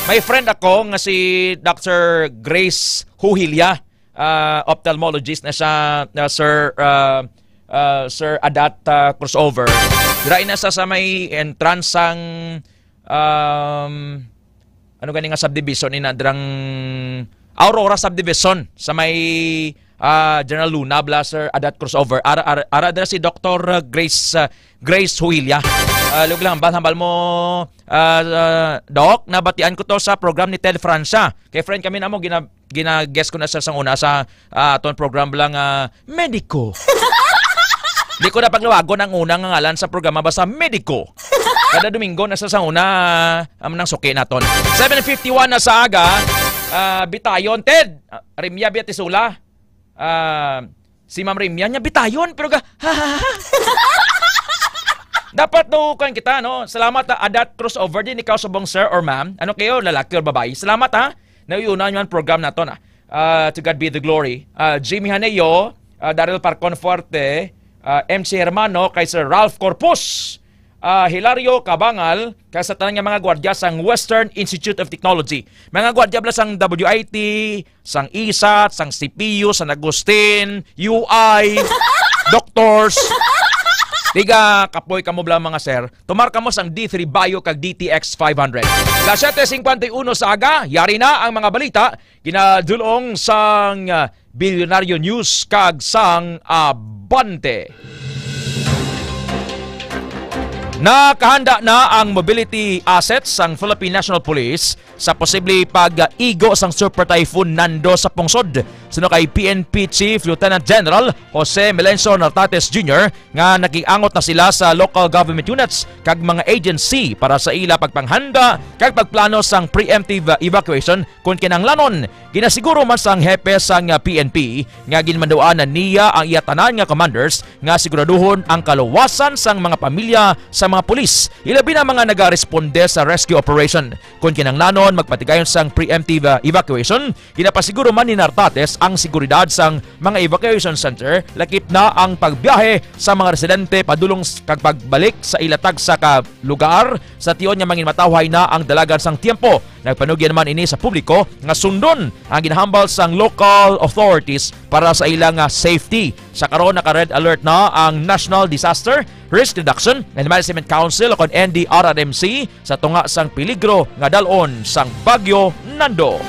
May friend ako nga si Doctor Grace Huhilia, ah, ophthalmologist na siya, ah, Sir, ah, ah, Sir Adat, ah, crossover. Dira na sa, sa may entrance sang, um, ano gani nga subdivision ina, drang Aurora subdivision sa may, ah, General Luna, bala, Sir Adat crossover. Ara, ara, ara dira si Doctor Grace, ah, Grace Huilia. Ah, lug lang, hambal, hambal mo, ah, ah, Doc, nabatian ko to sa program ni Ted Francia. Kay friend kami namo, gina-, gina-guest ko na siya sang una sa, ah, aton program lang, ah, Mediko. Di ko na paglawagon ang unang ngalan sa programa, basta Mediko. Kada Domingo na sa, sa una, ah, ang nang suki naton. Seven fifty-one na sa aga, ah, bitayon, Ted, ah, Remia Beatisula, ah, si Ma'am Remia niya bitayon, pero ga-, dapat no, kuwan kita, no? Salamat, ah, Adat crossover din ikaw subong, sir or ma'am. Ano kayo, lalaki or babae? Salamat, ha? Nauyunan niyo ang program naton, ah. Ah, to God be the glory. Ah, Jimmy Haneo, ah, Daryl Parcon Fuerte, ah, M C Hermano, kay Sir Ralph Corpus, ah, Hilario Cabangal, kay sa tanan nga mga gwardiya sang Western Institute of Technology. Mga gwardiya bala sang W I T, sang isat, sang C P U, San Agustin, U I, doctors. Diga, kapoy kamo bala, mga sir. Tumar kamo sang D three Bio kag D T X five hundred. Las siete cincuenta y uno sa aga, yari na ang mga balita, ginadulong sang, ah, Bilyonaryo News kag sang Abante. Nakahanda na ang mobility assets sang Philippine National Police sa posible pag-igo sang Super Typhoon Nando sa pungsod. Suno kay P N P Chief Lieutenant General Jose Melencio Nartates Junior nga nag-angot na sila sa local government units kag mga agency para sa ila pagpanghanda kag pagplano sang preemptive evacuation kon kinahanglanon. Ginasiguro man sang hepe sang P N P nga ginmanduan na niya ang iya tanan nga commanders nga siguraduhon ang kaluwasan sang mga pamilya sa mga pulis, ilabi na mga nagaresponde sa rescue operation. Kon kinahanglanon, magpatigayon sang preemptive, ah, evacuation. Ginapasiguro man ni Nartates ang seguridad sang mga evacuation center, lakip na ang pagbiyahe sa mga residente padulong s-, kag pagbalik sa ila tagsa ka lugar, sa tion nga manginmatawhay na ang dalagan sang tiyempo. Nagpanugyan man ini sa publiko nga sundon ang ginahambal sang local authorities para sa ila nga safety. Sa karon, naka-red alert na ang National Disaster Risk Reduction and Management Council, o kon N D R R M C, sa tunga sang peligro nga dal-on sang Bagyo Nando.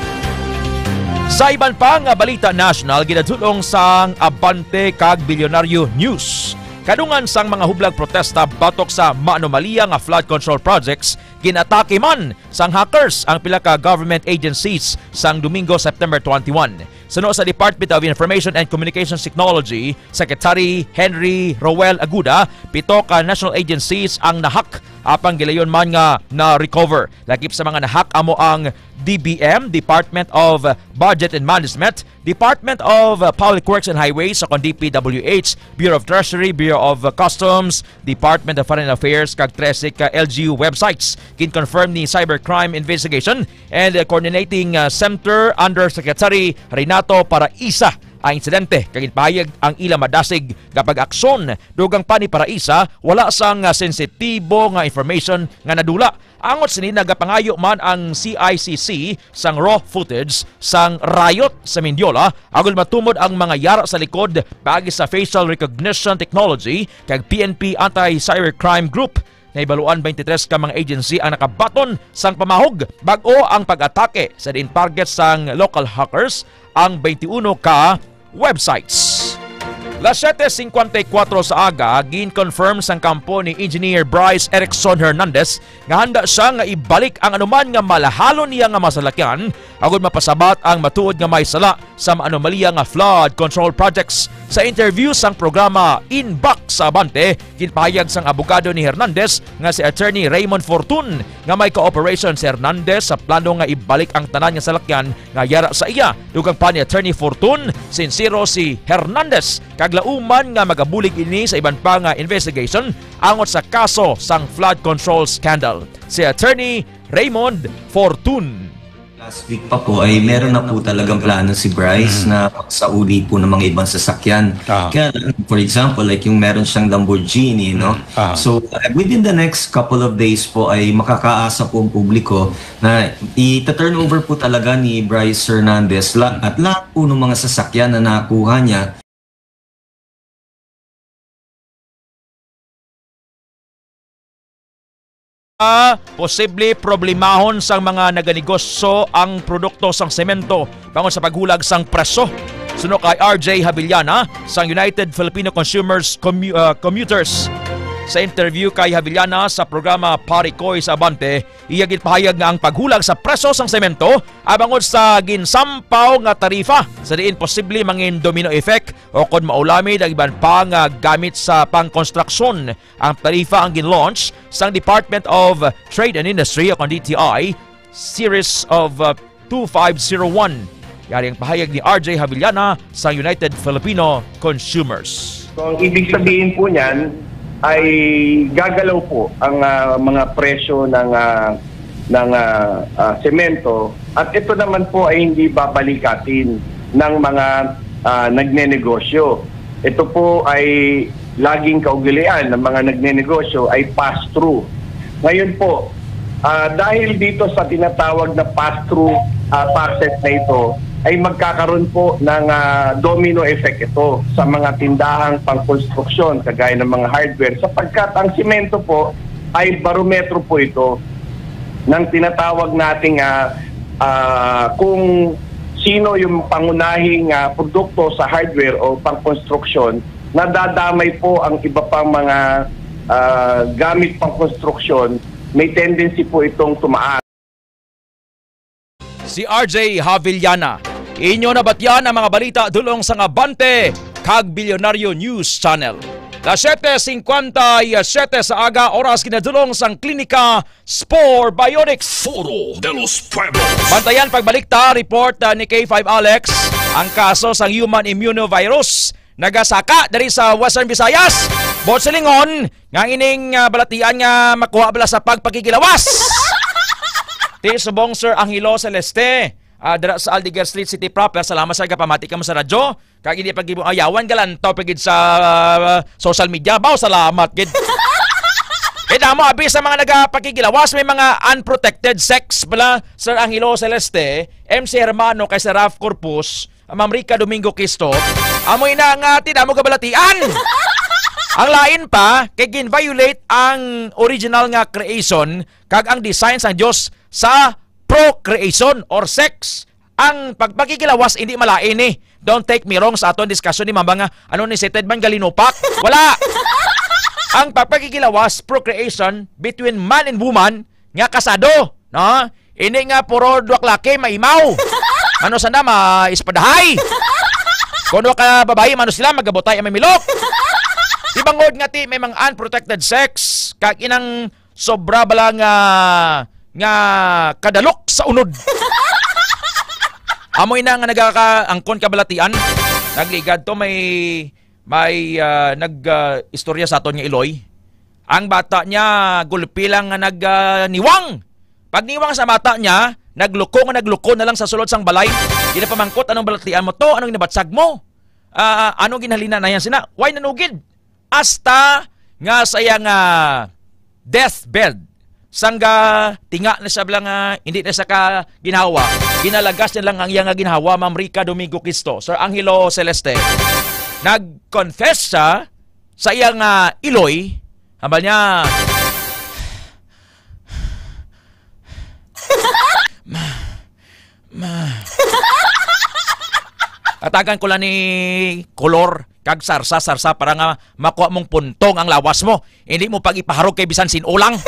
Sa iban pa nga balita nasyonal, ginadulong sang Abante kag Bilyonaryo News. Kadungan sang mga hublag protesta batok sa maanomalya nga flood control projects, ginatake man sang hackers ang pila ka government agencies sang Domingo, September twenty-one. Suno sa Department of Information and Communications Technology, Secretary Henry Roel Aguda, pito ka national agencies ang na-hack, apang gilayon man nga na-recover. Lakip sa mga na-hack amo ang D B M, Department of Budget and Management, Department of Public Works and Highways, o kon D P W H, Bureau of Treasury, Bureau of Customs, Department of Foreign Affairs, kag trese ka L G U websites. Gin-confirm ni Cybercrime Investigation and Coordinating, uh, Center Undersecretary Renato Paraisa ang insidente, kag ginpahayag ang ila madasig nga pag-aksyon. Dugang pa ni Paraisa, wala sang, uh, sensitibo nga information nga nadula. Angot sini, nagapangayo man ang C I C C sang raw footage sang riot sa Mendiola agod matumod ang mga yara sa likod paagi sa facial recognition technology kag P N P Anti-Cybercrime Group. Nahibaluan, twenty-three ka mga agency ang nakabaton sang pamahog bag-o ang pag-atake, sa diin target sang local hackers ang twenty-uno ka websites. Las siete cincuenta y cuatro sa aga, gin-confirm sang kampo ni Engineer Bryce Erickson Hernandez nga handa siya nga ibalik ang anuman nga malahalon niya nga masalakyan agud mapasabat ang matuod nga may sala sa maanomalya nga flood control projects. Sa interview sang programa Inbox sa Abante, ginpahayag sang abogado ni Hernandez nga si Attorney Raymond Fortun nga may cooperation si Hernandez sa plano nga ibalik ang tanan nga salakyan nga yara sa iya. Dugang pa ni Attorney Fortun, sinsero si Hernandez kag lauman nga magabulig ini sa iban pa nga investigation angot sa kaso sang flood control scandal. Si Attorney Raymond Fortun. Last week pa po ay meron na po talagang plano si Bryce Mm. na pagsauli po ng mga ibang sasakyan. Ah. Kaya lang, for example, like yung meron siyang Lamborghini, no? Mm. Ah. So, uh, within the next couple of days po ay makakaasa po ang publiko na ita-turn over po talaga ni Bryce Hernandez la-, at lahat po ng mga sasakyan na nakuha niya. Ah, posible problemahon sang mga naganegosyo ang produkto sang semento bangod sa paghulag sang presyo. Suno kay R J Havillana sang United Filipino Consumers Commu-, ah, Commuters. Sa interview kay Havillana sa programa Parikoy sa Abante, iya ginpahayag nga ang paghulag sa presyo sang semento ay bangod sa ginsampaw nga tarifa, sa diin posible mangin domino effect o kon maulamid ang iban pa nga gamit sa pangkonstruksyon. Ang tarifa ang gin-launch sang Department of Trade and Industry o kon D T I series of, uh, two five zero one. Yari ang pahayag ni R J Havillana sa United Filipino Consumers. So, ang ibig sabihin po niyan ay gagalaw po ang, ah, mga presyo ng, ah, ng, ah, ah, semento, at ito naman po ay hindi babalikatin ng mga, ah, nagnenegosyo. Ito po ay laging kaugalian ng mga nagnenegosyo ay pass-through. Ngayon po, ah, dahil dito sa tinatawag na pass-through, ah, taxes na ito, ay magkakaroon po ng, ah, domino effect ito sa mga tindahang pangkonstruksyon, kagaya ng mga hardware, sapagkat ang simento po ay barometro po ito ng tinatawag nating, ah, ah, kung sino yung pangunahing, ah, produkto sa hardware o pangkonstruksyon, nadadamay po ang iba pang mga, ah, gamit pangkonstruksyon, may tendency po itong tumaas. Si R J Havillana. Inyo nabatyan ang mga balita dulong sang Abante kag Bilyonaryo News Channel. Las siete cincuenta y siete sa aga, oras ginadulong sang Klinika Spore Biotics. Foro de los Pueblos. Bantayan pagbalik ta, report, ah, ni K five Alex, ang kaso sang human immunovirus nagasaka diri sa Western Visayas. Buot silingon, nga ang ining, ah, balatian nga makuha bala sa pagpakigilawas. Ti subong Sir Angelo Celeste, ah, dira sa Aldeguer Street, City Proper. Salamat sa gapamati kamo sa radyo. Kag hindi pag ayawan, galantaw pa gid sa, ah, social media. Baw, salamat gid. Kay damo abi sa mga nagapakigilawas, may mga unprotected sex bala, Sir Angelo Celeste, M C Hermano, kay Sir Ralph Corpus, Ma'am Rica Domingo Quisto, amo ina nga ti damo kabalatian. Ang lain pa, kay gin-violate ang original nga creation kag ang design sang Dios sa procreation or sex. Ang pagpakikilawas hindi malain ni. Don't take me wrong sa aton discussion ni Mama nga, ano ni, seted man galinupak? Wala. Ang pagpakikilawas, procreation between man and woman nga kasado, no? Hindi nga puro duwak laki maimaw. Ano sana, ma-espadahay? Kuno ka babayi, mano sila, magabutay ang may milok. Di bangod nga ti may mga unprotected sex, kag inang sobra bala nga, nga kadalok sa unod. Amo ina nga nagakaangkon kabalatian. Nagligad to, may, may, ah, nag, ah, istorya sa aton nga Iloy. Ang bata niya, gulpi lang nga nag, ah, niwang. Pag niwang sa bata niya, nagluko nga nagluko na lang sa sulod sang balay. Ginapamangkot, "Anong balatian mo to? Anong ginabatsag mo? Ah, ano ginhalina na yan sina? Why nanugid?" Hasta nga sa iya nga deathbed, sangga tinga na siya bala nga hindi na siya ka ginhawa, ginalagas niya lang ang iya nga ginhawa, Ma'am Rica Domingo Cristo, Sir Angelo Celeste. Nag-confess siya sa iya nga Iloy, hambal niya, Ma, ma. Atagan ko lang ni kolor kag sarsa-sarsa para nga makuha mong puntong ang lawas mo. Hindi mo pag ipaharog kay bisan sin-o lang.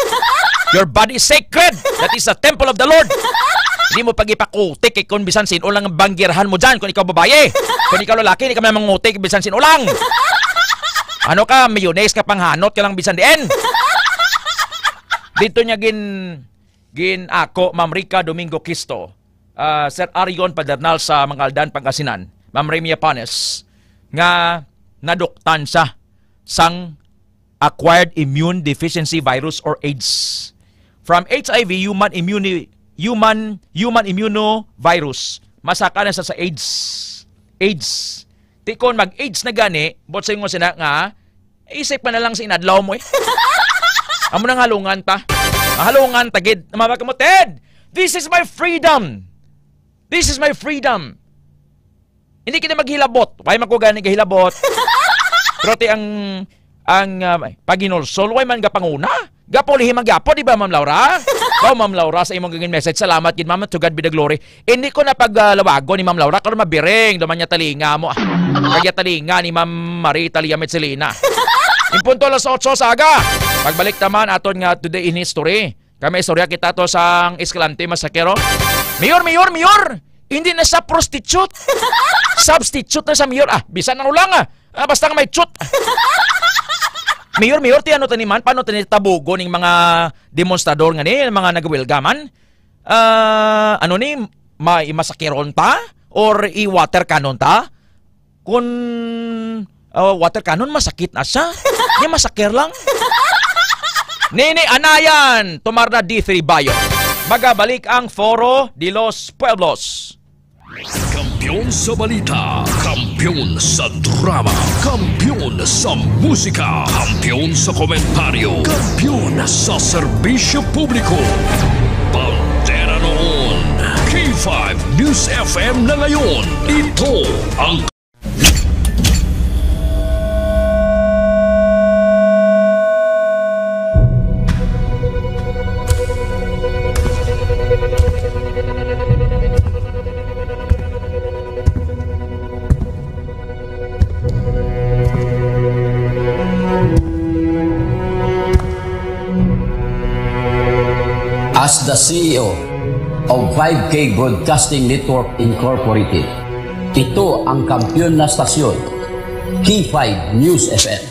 Your body is sacred. That is the temple of the Lord. Hindi mo pag ipakutik kay kung bisan sin-o lang ang banggirahan mo dyan. Kung ikaw babae, kung ikaw lalaki, hindi ka mangutik bisan sin-o lang. Ano ka, mayonnaise ka panghanot ka lang bisan diin. Dito niya gin, gin ako, Ma'am Rica Domingo Cristo, ah, Sir Arion Padernal sa Mangaldan, Pangasinan, Ma'am Remia Panes, nga naduktan siya sang acquired immune deficiency virus or AIDS. From H I V, human immuni-, human, human immunovirus, masaka na sa, sa AIDS. AIDS. Ti kon mag-AIDS na gani, but sa ingon sina nga, isip pa na lang sa inadlaw mo eh. Amo nang halungan ta. Halungan ta gid. Mabaka mo, "Ted, this is my freedom. This is my freedom." Hindi kita maghilabot. Why man ko gani gahilabot? Pero ti ang, ang, ah, paghinulsol, why man gapanguna? Gapulihi man gyapon, di ba, Ma'am Laura? Oh, Ma'am Laura, sa imong gagawin message, salamat gid, Ma'am. To God be the glory. Hindi ko na pag, ah, lawagon ni Ma'am Laura, karon mabiring, duman niya talinga mo. Kaya talinga ni Ma'am Marie Talia Metzelina. In punto alas otso sa aga, pagbalik taman aton nga Today in History. Kami istorya kita to sang Escalante Massacre, oh. Mayor, mayor, mayor! Hindi na siya prostitute. Substitute na sa mayor. Ah, bisan ano lang, ah. Ah, basta nga may chut. Mayor, mayor, ti ano tani man? Paano tani tabugo ning mga demonstrador nga ni, mga nagwelga man? Ah, ano ni, ma-, imasakiron ta? Or i-water cannon ta? Kun, ah, water cannon, masakit na siya. Di masakir lang. Nini Anayan, Tumarna D three Bayo. Magabalik ang Foro de los Pueblos. Kampiyon sa balita, kampiyon sa drama, kampiyon sa musika, kampiyon sa komentaryo, kampiyon sa serbisyo publiko. Bandera noon, K five News F M na ngayon. Ito ang As the C E O of five K Broadcasting Network Incorporated, ito ang kampiyon na stasyon, K five News F M.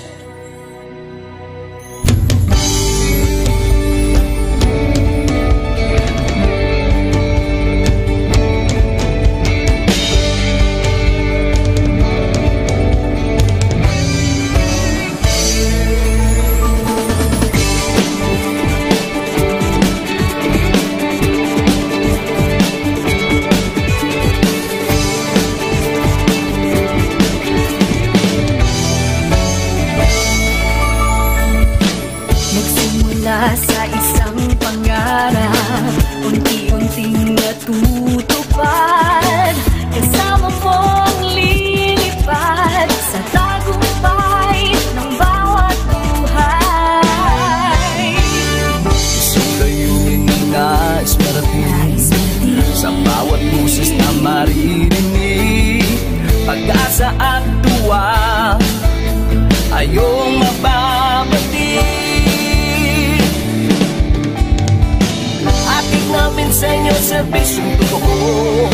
Nagsimula sa isang pangarap, unti-unting natutupad. Kasama mong lilipad sa tagumpay ng bawat buhay. Isang layunin na nais marating, sa bawat boses na maririnig, pag-asa at tuwa ay iyong mababati. Hatid namin sa inyo serbisyong totoo,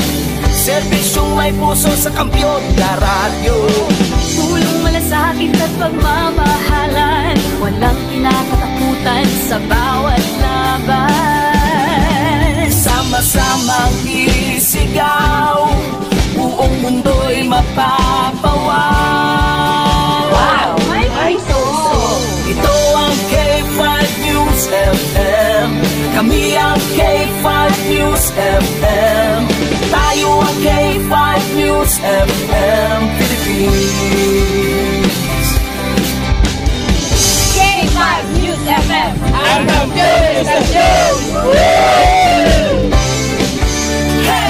Serbisyong may puso sa Kampiyon na Radyo. Pulong malasakit at pagmamahalan, walang kinakatakutan sa bawat laban. Sama-samang isigaw, buong mundo'y mapapawaw. Wow! May puso! Ito ang K five News F M. Kami ang K five News F M. Tayo ang K five News F M Philippines. K five News F M. Ang kampiyon ng istasyon!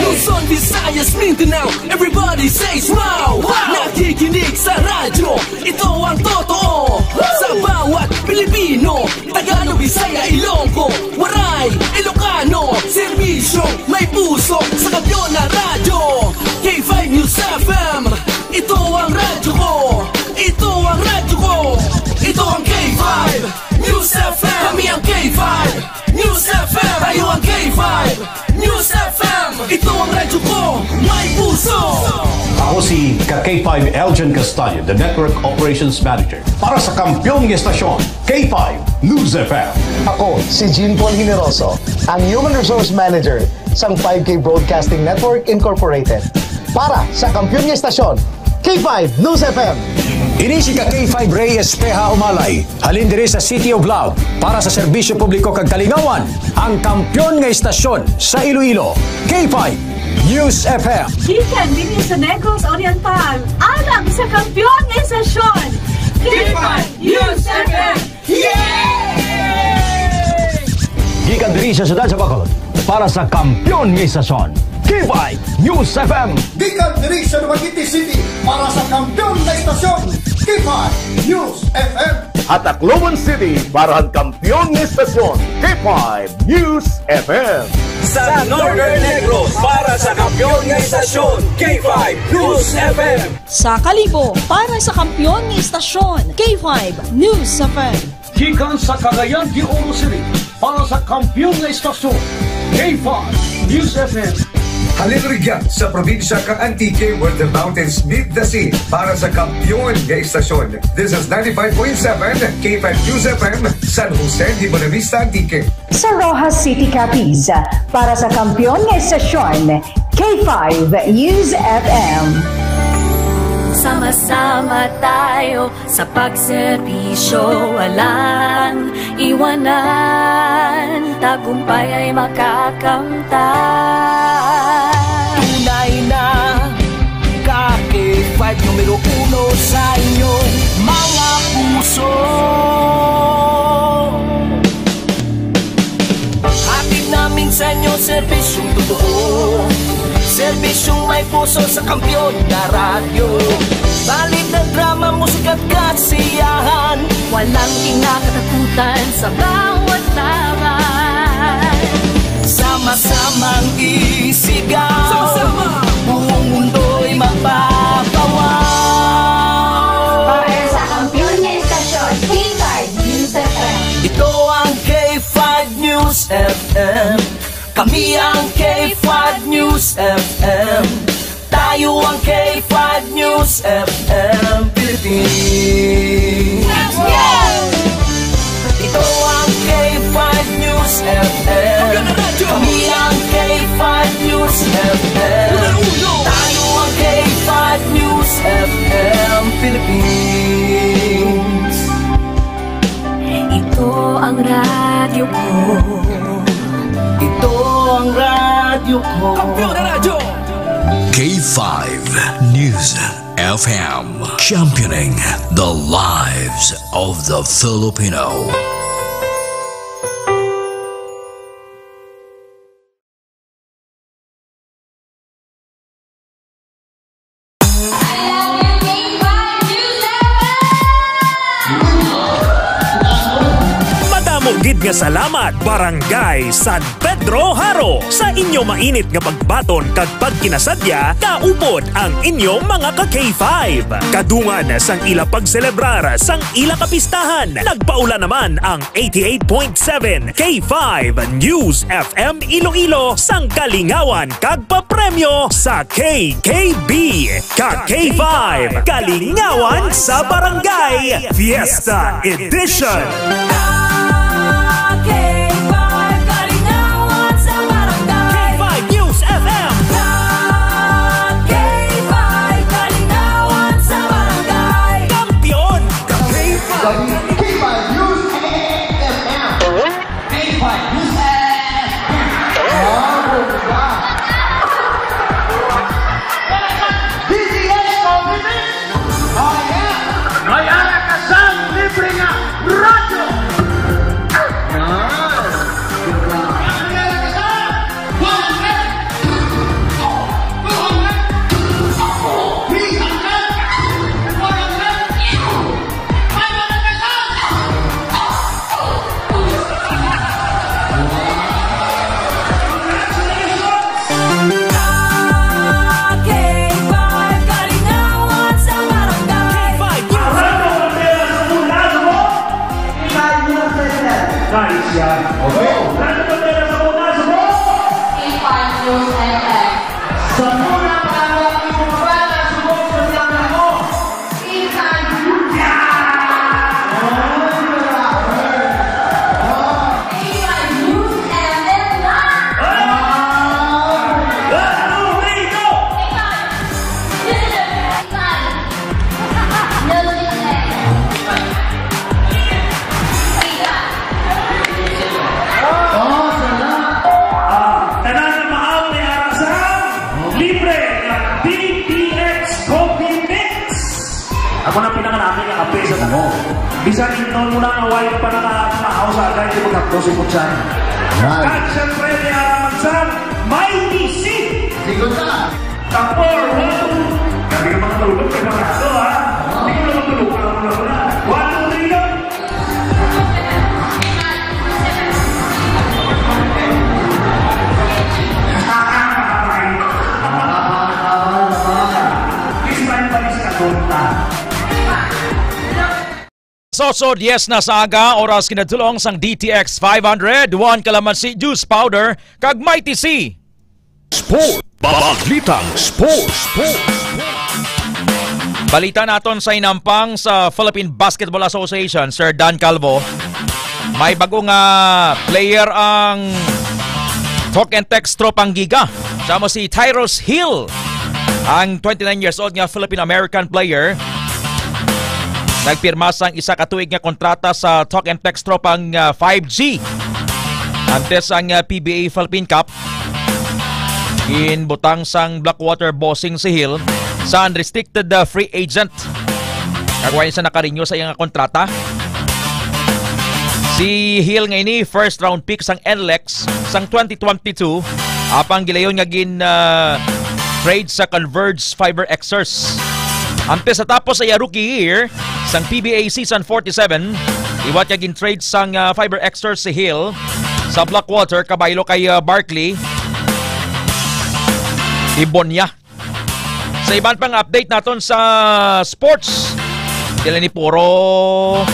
Luzon, Visayas, Mindanao, everybody says wow! Wow! Nakikinig sa radyo, ito ang totoo. Sa bawat Pilipino, Tagalog, Bisaya, Ilonggo, Waray, Ilocano, serbisyo, may puso sa Kampiyon na Radyo. K five News F M, ito ang radyo ko. Ito ang radyo ko. Ito ang K five News F M. Kami ang K five News F M. Tayo ang K five News F M. Ito ang radyo ko. May puso. Ako si ka K five Elgin Castaño, the Network Operations Manager. Para sa kampiyon nga estasyon, K five News F M. Ako si Jean Paul Generoso, ang Human Resource Manager sang five K Broadcasting Network Incorporated. Para sa kampiyon nga estasyon, K five News F M. Ini si ka K five Ray Espeha Umalay, halin diri sa City of Love, para sa serbisyo publiko kag kalingawan, ang kampiyon nga estasyon sa Iloilo, K five News F M. Gikan dinhi sa Negros Oriental, alang sa kampiyon nga estasyon, K five News F M. Yay! Gikan diri sa siyudad sa Bacolod, para sa kampiyon nga estasyon, K five News F M. Gikan diri sa Dumaguete City, para sa kampiyon nga estasyon, K five News F M. Sa Tacloban City, para sa kampiyon nga estasyon, K five News F M. Sa Northern Negros, para sa kampiyon nga estasyon, K five News F M. Sa Kalibo, para sa kampiyon nga estasyon, K five News F M. Gikan sa Cagayan de Oro City, para sa kampiyon nga estasyon, K five News F M. Halin rugyan sa probinsya kang Antique, where the mountains meet the sea, para sa kampiyon nga estasyon. This is ninety-five point seven K five News F M, San Jose de Buenavista, Antique. Sa Roxas City, Capiz, para sa kampiyon nga estasyon, K five News F M. Sama-sama tayo sa pagserbisyo, walang iwanan, tagumpay ay makakamtan. Tunay na ka K five, numero uno sa inyong mga puso. Hatid namin sa inyo serbisyong totoo, serbisyong may puso sa kampiyon na radyo. Balita, drama, musika at kasiyahan, walang kinakatakutan sa bawat laban. Sama-samang isigaw, sama-sama, buong mundo'y mapapawaw. Para sa kampiyon nga estasyon, K five News F M. Ito ang K five News F M. Kami ang K five News F M. Tayo ang K five News F M Philippines. Ito ang K five News F M. Kami ang K five News F M. Tayo ang K five News F M Philippines. Ito ang radyo ko. Ito ang radyo ko. Kampiyon na radyo. K five News F M, championing the lives of the Filipino. Madamo gid Nga salamat, Barangay San Pedro Jaro, sa inyo mainit nga pagbaton kag pagkinasadya, kaupod ang inyong mga ka K five. Kadungan sang ila pagselebrar sang ila kapistahan, nagpaula naman ang eighty-eight point seven K five News F M Iloilo sang kalingawan kag papremyo sa K K B. Ka K five, Kalingawan sa Barangay, Fiesta Edition. K five News F M. K five Kalingawan sa Barangay. Kampiyon. K five News F M. K five News F M. Oh, bongga. D T H Coffee Mix. Oh, yeah. May ara ka sang libre nga radyo. Yan. May ara ka sang one hundred, two hundred, three hundred, four hundred, five hundred pesos. K five Kalingawan sa Barangay. K five News. Nice yan. Okay. K five News F M. Sa muna para sa mga bata, subok sa mga mo. Ah, tanan na maaw may ara sa libre nga D T X Coffee Mix. Ako na pinangalami nga kape sa tamo. Bisan inton mo na nga way ka pa nakakaaw sa agay, di maghapdos si Putsan. Right. Kag syempre, may ara man sa Mighty C. Sigon na. Tapor, one, two. Kami nga mga tulog, kay mga ato, ha? Hindi ko naman tulog, wala ko na. One, two, three, go. Sosod, yes na sa aga, oras kinatulong sang D T X five hundred, one kalamansi juice powder, kag Mighty C. Sport. Balitang Sport. Sport. Balita naton sa hinampang sa Philippine Basketball Association, Sir Dan Calvo. May bago nga player ang Talk and Text Tropang Giga. Siya mo si Tyrus Hill, ang twenty-nine years old nga Philippine-American player. Nagpirma sang isa ka tuig nga kontrata sa Talk and Text Tropang, ah, five G. Antes ang, ah, P B A Philippine Cup, ginbutang sang Blackwater Bossing si Hill sa unrestricted, ah, free agent. Kag wala sa nakarenew sa iyang kontrata. Si Hill nga ini, first round pick sang N L E X sang twenty twenty-two, apang gilayon nga gin, ah, trade sa Converge Fiber Xers. Antes sa tapos sa iya rookie year sang P B A season forty-seven, liwat nga gin-trade sang, ah, Fiber Xers si Hill sa Blackwater kabaylo kay, ah, Barkley Ibonia. Sa iban pang update naton sa sports, dili ni puro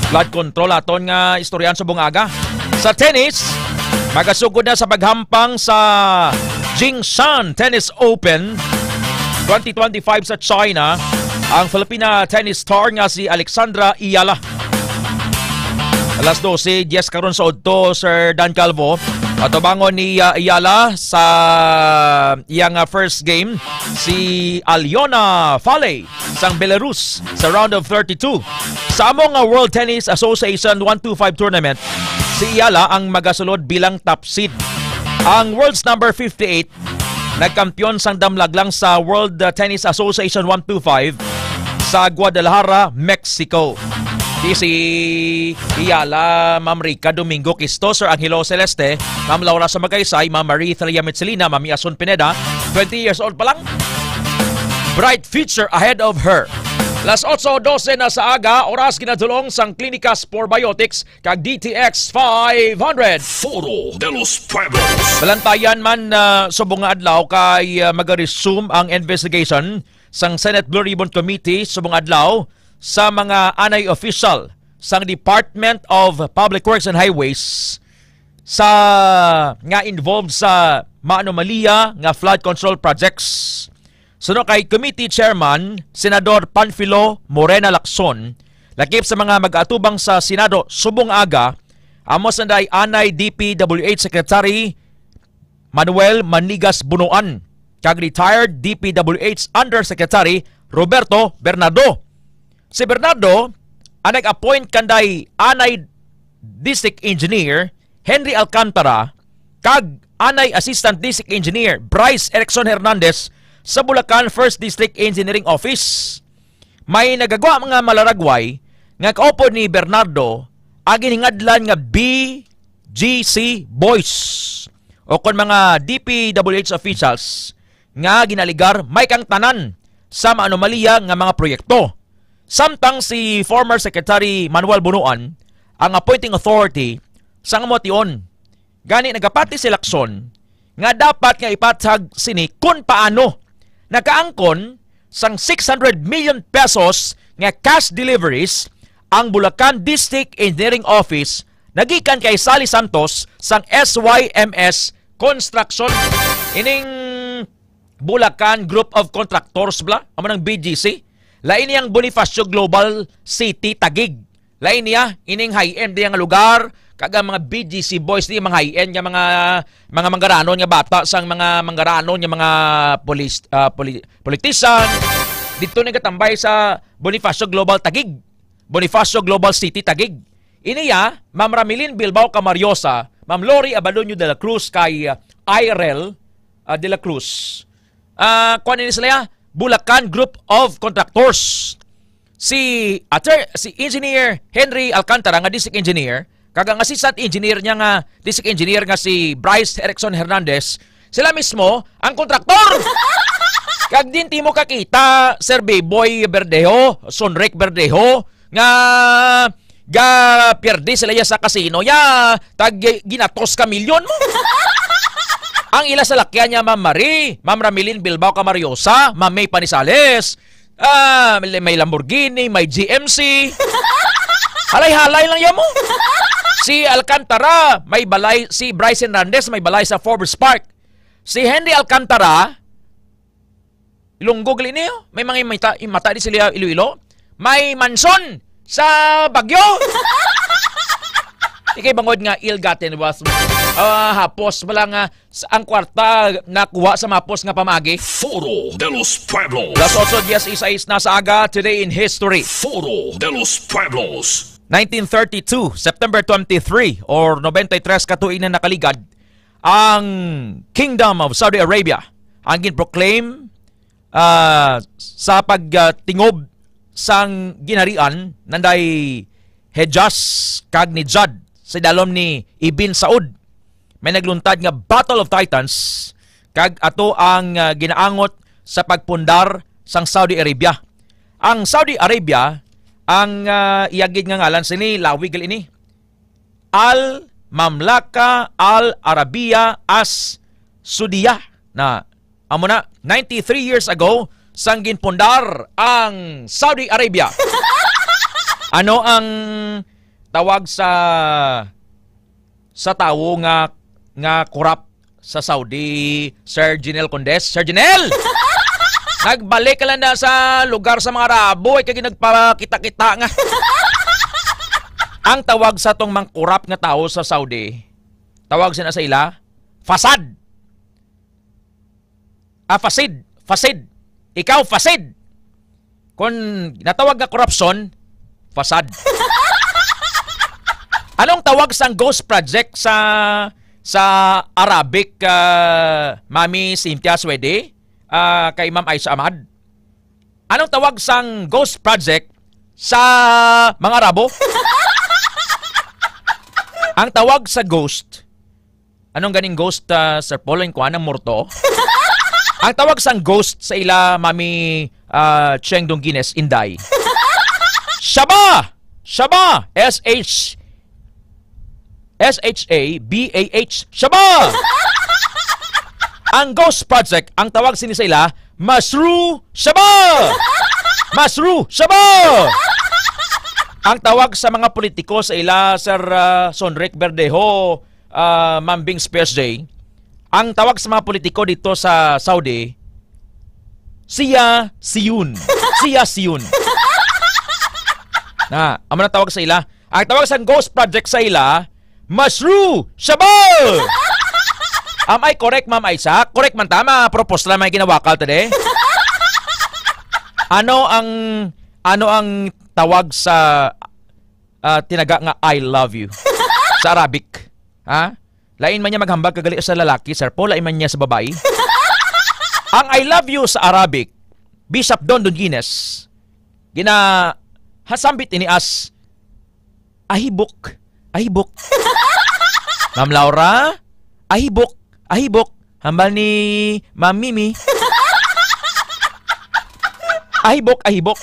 flood control aton nga istoryahan subong aga. Sa tennis, magasugod na sa paghampang sa Jingshan Tennis Open twenty twenty-five sa China ang Filipina tennis star nga si Alexandra Eala. Alas dose, diyes karon sa udto, Sir Dan Calvo. Atubangon ni, ah, Eala sa iyang, ah, first game, si Aliona Faley sang Belarus sa round of thirty-two. Sa amo nga World Tennis Association one two five tournament, si Eala ang magasulod bilang top seed. Ang world's number fifty-eight nagkampiyon sang damlag lang sa World Tennis Association one two five sa Guadalajara, Mexico. Di si Eala, Ma'am Rica Domingo Quisto, Sir Angelo Celeste, Ma'am Laura Sumagaysay, Ma'am Marie Thalia Mitsilina, Ma'am Yason Pineda, twenty years old pa lang. Bright future ahead of her. Las otso dose na sa aga, oras ginadulong sang Clinicas Probiotics kag D T X five hundred. Foro de los Pueblos. Balantayan man, ah, subong nga adlaw kay, ah, magaresume ang investigation sang Senate Blue Ribbon Committee subong adlaw sa mga anay official sang Department of Public Works and Highways sa, nga involved sa maanomalya nga flood control projects. Suno kay Committee Chairman Senador Panfilo Morena Lacson, lakip sa mga mag-atubang sa Senado subong aga, amo sanday anay D P W H Secretary Manuel Manigas Bunuan kag retired D P W H Undersecretary Roberto Bernardo. Si Bernardo ang nag-appoint kanday anay District Engineer Henry Alcantara kag anay Assistant District Engineer Bryce Erickson Hernandez sa Bulacan First District Engineering Office. May nagagwa mga malaragway nga kaupod ni Bernardo ang ginhingadlan nga B G C boys o kon mga D P W H officials nga ginaligar may kangtanan sa maanomalya nga mga proyekto. Samtang si former Secretary Manuel Bunuan ang appointing authority sa amo tion. Gani nagapati si Lacson nga dapat nga ipatag sini kun paano nakaangkon sang six hundred million pesos nga cash deliveries ang Bulacan District Engineering Office nagikan kay Sally Santos sang S Y M S Construction. Ining Bulacan Group of Contractors bala, amo nang B G C. Lain niyang Bonifacio Global City Taguig. Lain niya, ining high-end niya nga lugar, kag ang mga B G C boys niya, mga high-end nga mga, mga manggaranon nga bata sang mga manggaranon nga mga polis-, ah, poli-, politician. Dito ni katambay sa Bonifacio Global Taguig. Bonifacio Global City Taguig. Ini ya, Ma'am Ramilin Bilbao Camariosa, Ma'am Lori Abaloño de la Cruz kay, ah, Irel, ah, de la Cruz. Ah, kuan ini sila ya, Bulacan Group of Contractors. Si ater-, si Engineer Henry Alcantara nga district engineer, kag ang assistant engineer niya nga district engineer nga si Bryce Erickson Hernandez, sila mismo ang kontraktor. Kag din timo kakita, Sir Biboy Verdejo, Sonric Verdejo, nga ga pierde sila ya sa kasino ya, tag ginatos ka milyon mo. Ang ila salakyan niya, Ma'am Marie, Ma'am Ramilin Bilbao Camariosa, Ma'am May Panisales, ah, may, may Lamborghini, may G M C. Halay-halay lang yan mo. Si Alcantara, may balay, si Bryce Hernandez, may balay sa Forbes Park. Si Henry Alcantara, Ilonggo gali niyo. May mga imata, imata di sila Iloilo. May mansion sa Baguio. Ikay bangod nga ill-gotten wealth. Ah, hapos mo lang nga sa, ang kwarta nakuha sa mapos nga pamagi. Foro de los Pueblos. Las otso diez y seis na sa aga, today in history. Foro de los Pueblos. Nineteen thirty-two, September twenty-three, or nobenta y tres ka tuig na nakaligad, ang Kingdom of Saudi Arabia ang ginproclaim, ah, sa pagtingob sang ginharian nanday Hejaz kag Nijad sa idalom ni Ibn Saud. May nagluntad nga Battle of Titans, kag ato ang, ah, ginaangot sa pagpundar sang Saudi Arabia. Ang Saudi Arabia, ang, ah, iya gid nga ngalan sini, lawig gali ini. Al Mamlaka Al Arabiya As Saudiya na amo na, ninety-three years ago, sang ginpundar ang Saudi Arabia. Ano ang tawag sa, sa tawo nga, nga korap sa Saudi, Sir Jinel Condes? Sir Jinel! Nagbalik ka lang na sa lugar sa mga Arabo, ay kag nagpakita-kita nga. Ang tawag sa tong mga korap nga tawo sa Saudi, tawag sina sa ila, fasad. Ah, fasid. Fasid. Ikaw, fasid. Kung natawag nga korupsyon, fasad. Anong tawag sang ghost project sa, sa Arabic, ah, Mami Cynthia Swede? Ah, kay Ma'am Aisha Ahmad? Anong tawag sang ghost project sa mga Arabo? Ang tawag sa ghost, anong ganing ghost, ah, Sir Paul, ang kuan, ang morto? Ang tawag sang ghost sa ila, Mami, ah, Cheng Dongguines, Inday. Shaba! Shaba! S H, S H A B A H. Shaba! Ang ghost project, ang tawag sini sa ila, Masru Shaba! Masru Shaba! Ang tawag sa mga politiko sa ila, Sir, ah, Sonric Verdejo, ah, Ma'am Bings P S J, ang tawag sa mga politiko dito sa Saudi, siya siyun. Siya siyun. Na, amo na tawag sa ila. Ang tawag sa ghost project sa ila, Masru Shaba! Am I correct, Ma'am Aisa? Correct man tama, propose lang may ginawakal today. Ano ang, ano ang tawag sa, ah, tinaga nga "I love you" sa Arabic? Ha? Lain man niya maghambal kagali sa lalaki, Sir Paul, lain man niya sa babayi. Ang "I love you" sa Arabic, Bishop Don Don Guinness, gina-, hasambit ini as "Ahibok, ahibok." Ma'am Laura, "Ahibok, ahibok." Hambal ni Ma'am Mimi, "Ahibok, ahibok."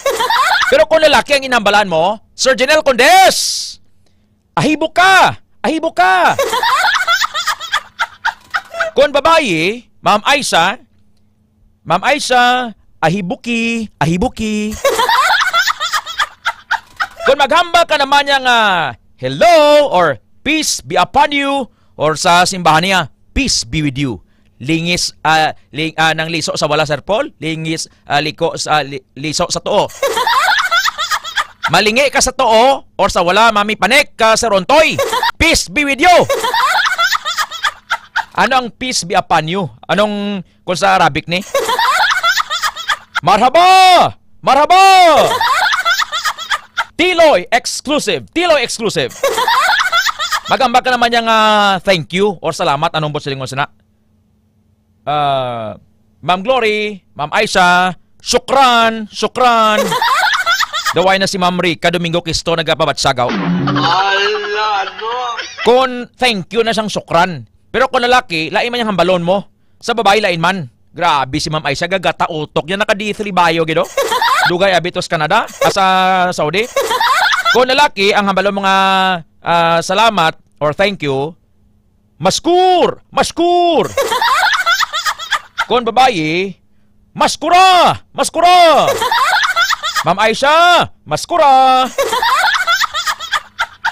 Pero kung lalaki ang inambalan mo, Sir Janelle Condes, "Ahibok ka! Ahibok ka!" Kung babayi, Ma'am Aisa, "Ma'am Aisa, ahibuki, ahibuki." Kung maghambal ka naman niya nga, "Hello," or "Peace be upon you," or sa simbahan niya, "Peace be with you." Lingis, ah, ling-, ah, nang liso sa wala, Sir Paul. Lingis, ah, liko sa, li-, liso sa tuo. Malingi ka sa tuo or sa wala, Mami Panik, ka, Sir Ontoy. Peace be with you. Ano ang "Peace be upon you"? Anong, kung sa Arabic ni? Marhaba! Marhaba! Tiloy exclusive. Tiloy exclusive. Maghambal ka naman niya nga thank you or salamat. Anong buot silingon sina? Ah, Ma'am Glory, Ma'am Aisa, shukran, shukran. Daway na si Ma'am Rica Domingo Kisto nagapabatsagaw. Ala, ano? Kon thank you na sang shukran. Pero kon lalaki, lain man yang hambalon mo. Sa babayi, lain man. Grabe si Ma'am Aisa, gagata utok niya, naka D three bayo, gido. Dugay abi to sa Canada, ah, sa Saudi. Kon lalaki, ang hambalon mo nga, ah, salamat or thank you, "Maskur! Maskur!" Kon babayi, "Maskura! Maskura!" Ma'am Aisha, "Maskura!"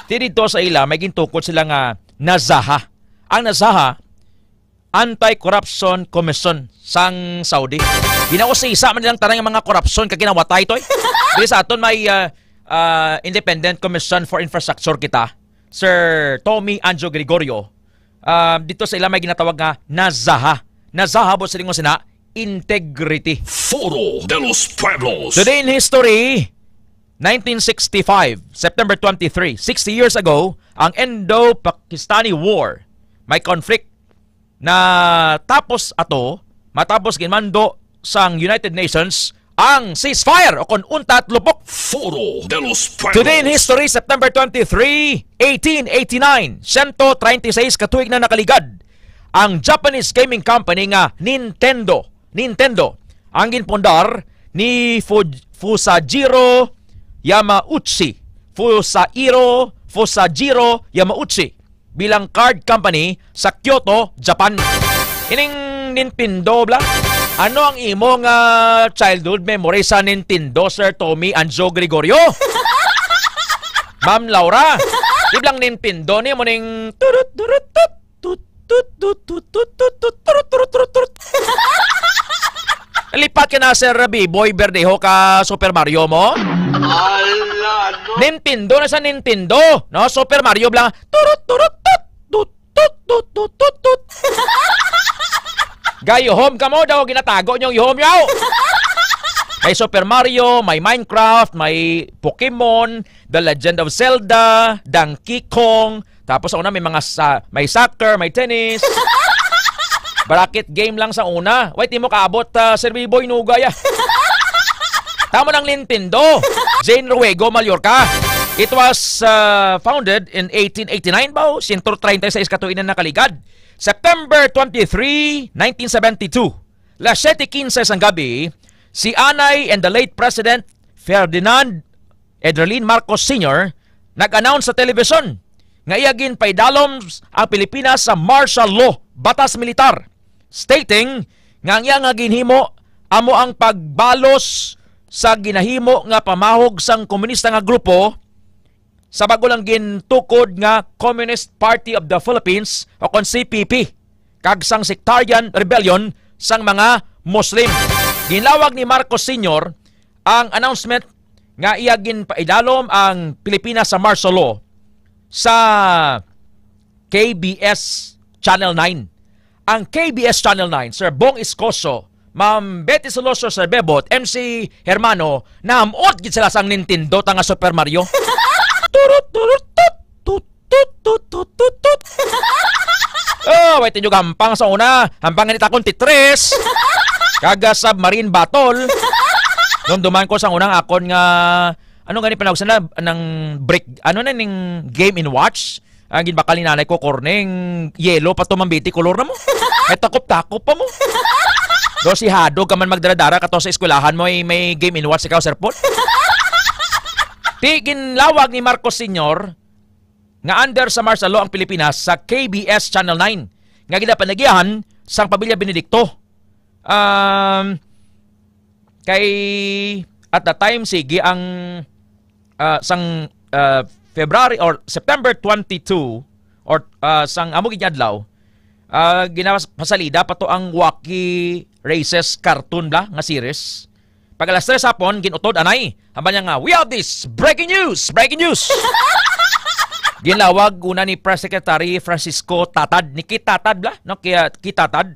Ti didto sa ila, may gintukod sila nga nazaha. Ang nazaha, Anti-Corruption Commission sang Saudi. Ginausisa man nilang tanan nga mga korupsyon kag ginawatay to, eh. Diri sa aton may, ah, ah, Independent Commission for Infrastructure kita, Sir Tommy Anjo Gregorio. Ah, dito sa ila may ginatawag nga nazaha. Nazaha, buot silingon sina, integrity. Foro de los Pueblos. Today in history, nineteen sixty-five, September twenty-three, sixty years ago, ang Indo-Pakistani War, may conflict na tapos ato, matapos ginmando sang United Nations ang ceasefire o kon untat lupok. Foro de los Pueblos. Today in history, September twenty-three, eighteen eighty-nine, siyento treinta y seis ka tuig na nakaligad, ang Japanese gaming company nga Nintendo, Nintendo, ang ginpundar ni Fu-, Fusajiro Yamauchi. Fusairo, Fusajiro Yamauchi bilang card company sa Kyoto, Japan. Ining Nintendo, bla? Ano ang imo nga childhood memory sa Nintendo, Sir Tommy Anjo Gregorio? Ma'am Laura, di blang Nintendo ni mo ning turut, turut, tut, tut, tut, tut, tut, tut, tut, turut, turut, turut, turut. Lipat ka na, Sir Biboy Verdejo, ka Super Mario mo? Ala, no? Nintendo na sa Nintendo, no? Super Mario bla. Turut, turut, tut, tut, tut, tut, tut, tut, tut. Gayuhom ka mo daw, ginatago niyong yuhom yaw. May Super Mario, may Minecraft, may Pokemon, The Legend of Zelda, Donkey Kong. Tapos sa una may mga sa-, may soccer, may tennis. Bracket game lang sa una. Wait, di mo kaabot, ah, Sir Biboy Nugay, ah. Tamo ng Nintendo. Jane Ruego Mallorca. It was, ah, founded in eighteen eighty-nine, bao, siyento treinta y seis ka tuig na nakaligad. September twenty-three, nineteen seventy-two. Las siyete quince sang gabi, si Anay and the late President Ferdinand Ederlin Marcos Senior nag-announce sa telebisyon nga iya ginpaidalom ang Pilipinas sa martial law, batas militar, stating nga ang iya nga ginhimo amo ang pagbalos sa ginahimo nga pamahog sang komunista nga grupo sa bago lang gintukod nga Communist Party of the Philippines o kon C P P, kag sang sectarian rebellion sang mga Muslim. Ginlawag ni Marcos Senior ang announcement nga iya ginpaidalom ang Pilipinas sa martial law sa K B S Channel nine. Ang K B S Channel nine, Sir Bong Iscoso, Ma'am Betty Soloso, Sir Bebot, M C Hermano, nahamot gid sila sang Nintendo ta nga Super Mario. Turut, turut, tut, tut, tut, tut, tut, tut, tut. Oh, wait, inyo gampang sa una. Hampang ganit akong Tetris. Kaga Submarine Battle. Nung duman ko sa unang akon nga, ano gani panawag sana, nang break, ano na ning Game and Watch? Ang ginbakal ni nanay ko, korneng yellow pa to, mambiti, kolor na mo. May takop-takop pa mo. Do si Hadog ka man magdara-dara ka to sa eskwelahan mo, may, may Game and Watch ikaw, Sir Paul. Ti ginlawag ni Marcos Senior nga under sa martial law ang Pilipinas sa K B S Channel nine, nga ginapanagihan sang pamilya Benedicto. Um, kay at the time, sige, ang, ah, sang, ah, February or September twenty-two or, ah, sang amo gid nga adlaw, ah, ginapasalida pa to ang Wacky Races cartoon bla nga series. Pag alas tres hapon, ginutod anay. Hamba niya nga, "We have this breaking news! Breaking news!" Ginlawag una ni Press Secretary Francisco Tatad, ni Kitatad bla, no? Kaya Kitatad,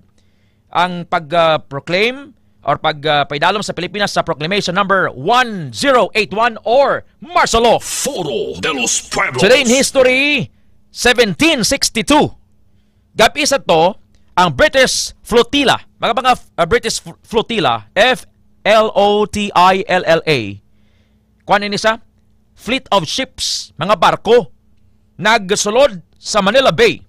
ang pag-proclaim or pag, ah, paidalom sa Pilipinas sa Proclamation Number one zero eight one or Martial Law. Foro de los Pueblos. Today in history, seventeen sixty-two. Gabi sa to, ang British Flotilla, mga mga, ah, British Fl-, Flotilla, F L O T I L L A, kuwan ini sa Fleet of Ships, mga barko, nagsulod sa Manila Bay,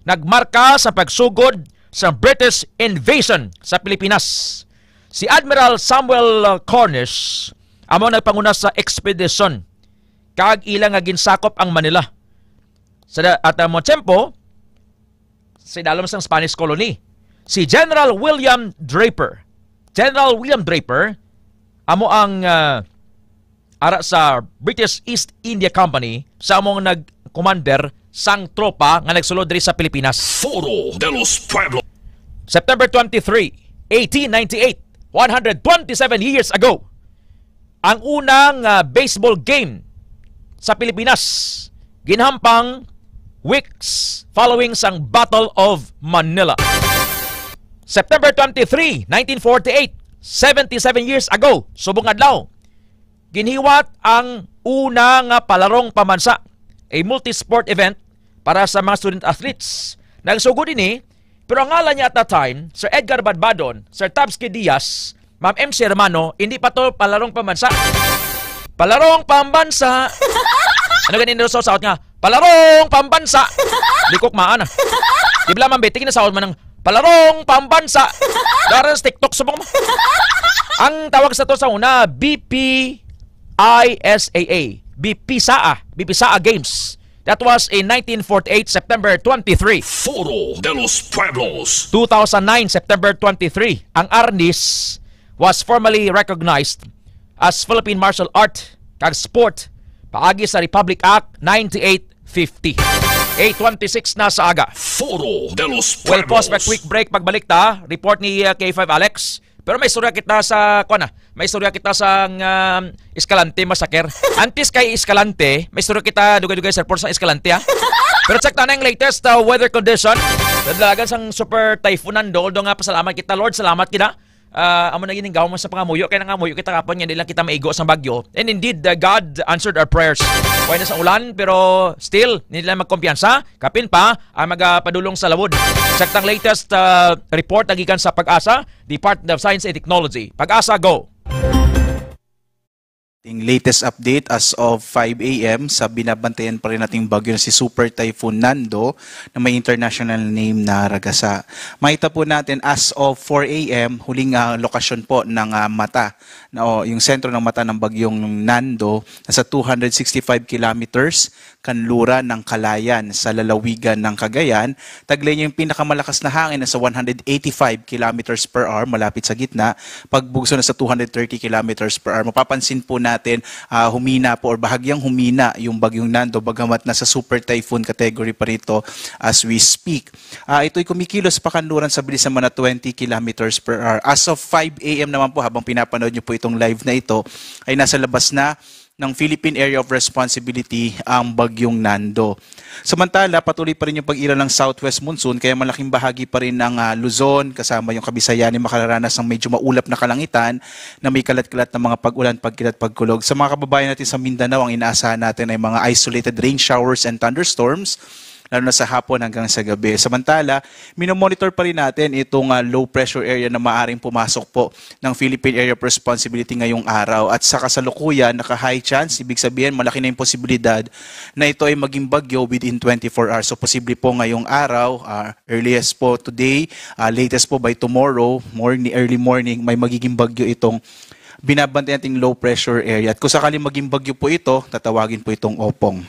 nagmarka sa pagsugod sa British invasion sa Pilipinas. Si Admiral Samuel, uh, Cornish amo nagpanguna sa ekspedisyon, kag ila nga ginsakop ang Manila. Sa da-, at ang mga tiyempo, sa idalom sang Spanish colony, si General William Draper. General William Draper amo ang, ah, ara sa British East India Company, sa among nag-commander sang tropa nga nagsulod diri sa Pilipinas. Foro de los Pueblos. September twenty-three, eighteen ninety-eight, one hundred twenty-seven years ago, ang unang, ah, baseball game sa Pilipinas, ginhampang weeks following sang Battle of Manila. September twenty-three, nineteen forty-eight, seventy-seven years ago, subong adlaw, ginhiwat ang una nga palarong pambansa, a multi-sport event para sa mga student athletes. Nagsugod ini, pero ang ngalan niya at that time, Sir Edgar Badbadon, Sir Tabsky Diaz, Ma'am M C Hermano, hindi pa to palarong pambansa. Palarong pambansa! Ano ganin daw sa saot nga? Palarong pambansa! Di ko kumaan, ah. Di bala, Ma'am Betty, kinasaot man ng palarong pambansa. Dara sa TikTok, subong mo. Ang tawag sa to sa una, B P I S A A. B P S A A. B P S A A Games. That was in nineteen forty-eight, September twenty-three. Foro de los Pueblos. Two thousand nine, September twenty-three, ang arnis was formally recognized as Philippine Martial Art kag Sport paagi sa Republic Act ninety-eight fifty. Eight twenty-six na sa aga. Foro de los Pueblos. We'll pause for a quick break. Pagbalik ta, report ni, uh, K five Alex. Pero may istorya kita sa, kuwan na, may istorya kita sa, um, Escalante massacre. Antes kay Escalante, may istorya kita dugay-dugay sa report sa Escalante, ha? Pero check ta na ang latest, uh, weather condition. Nadalagan sang super typhoon Nando, although nga pasalamat kita, Lord, salamat kita. Ah, amo na gining gahom sa pangamuyo, kay nangamuyo kita kapon nga di lang kita maigo sa bagyo. And indeed, uh, God answered our prayers. Way na sa ulan, pero still, hindi lang magkumpiyansa. Kapin pa ang magapadulong sa lawod. Check ta ang latest, uh, report na gikan sa PAGASA, Department of Science and Technology. PAGASA, go! Ting latest update as of five a m sa binabantayan pa rin nating bagyo na si Super Typhoon Nando na may international name na Ragasa. Makita po natin as of four a m, huling ah, lokasyon po ng ah, mata, na, o, yung sentro ng mata ng bagyong Nando nasa two hundred sixty-five kilometers kanluran ng Kalayan sa lalawigan ng Cagayan. Taglay niya yung pinakamalakas na hangin na sa one hundred eighty-five kilometers per hour, malapit sa gitna, pagbugso na sa two hundred thirty kilometers per hour. Mapapansin po natin, ah, humina po or bahagyang humina yung bagyong Nando, bagamat nasa super typhoon category pa rito as we speak. Ah, ito'y kumikilos pakanluran sa bilis naman na twenty kilometers per hour. As of five a m naman po, habang pinapanood niyo po itong live na ito, ay nasa labas na ng Philippine Area of Responsibility ang Bagyong Nando. Samantala, patuloy pa rin yung pag-ira ng southwest monsoon, kaya malaking bahagi pa rin ng ah, Luzon, kasama yung Kabisayan, ay makararanas ng medyo maulap na kalangitan na may kalat-kalat na mga pag-ulan, pagkilat, pagkulog. Sa mga kababayan natin sa Mindanao, ang inaasahan natin ay mga isolated rain showers and thunderstorms, lalo na sa hapon hanggang sa gabi. Samantala, minomonitor pa rin natin itong ah, low pressure area na maaring pumasok po ng Philippine Area of Responsibility ngayong araw. At sa kasalukuyan, naka-high chance, ibig sabihin malaki na yung posibilidad na ito ay maging bagyo within twenty-four hours. So posible po ngayong araw, ah, earliest po today, ah, latest po by tomorrow morning, early morning, may magiging bagyo itong binabantayan nating low pressure area. At kung sakaling maging bagyo po ito, tatawagin po itong Opong.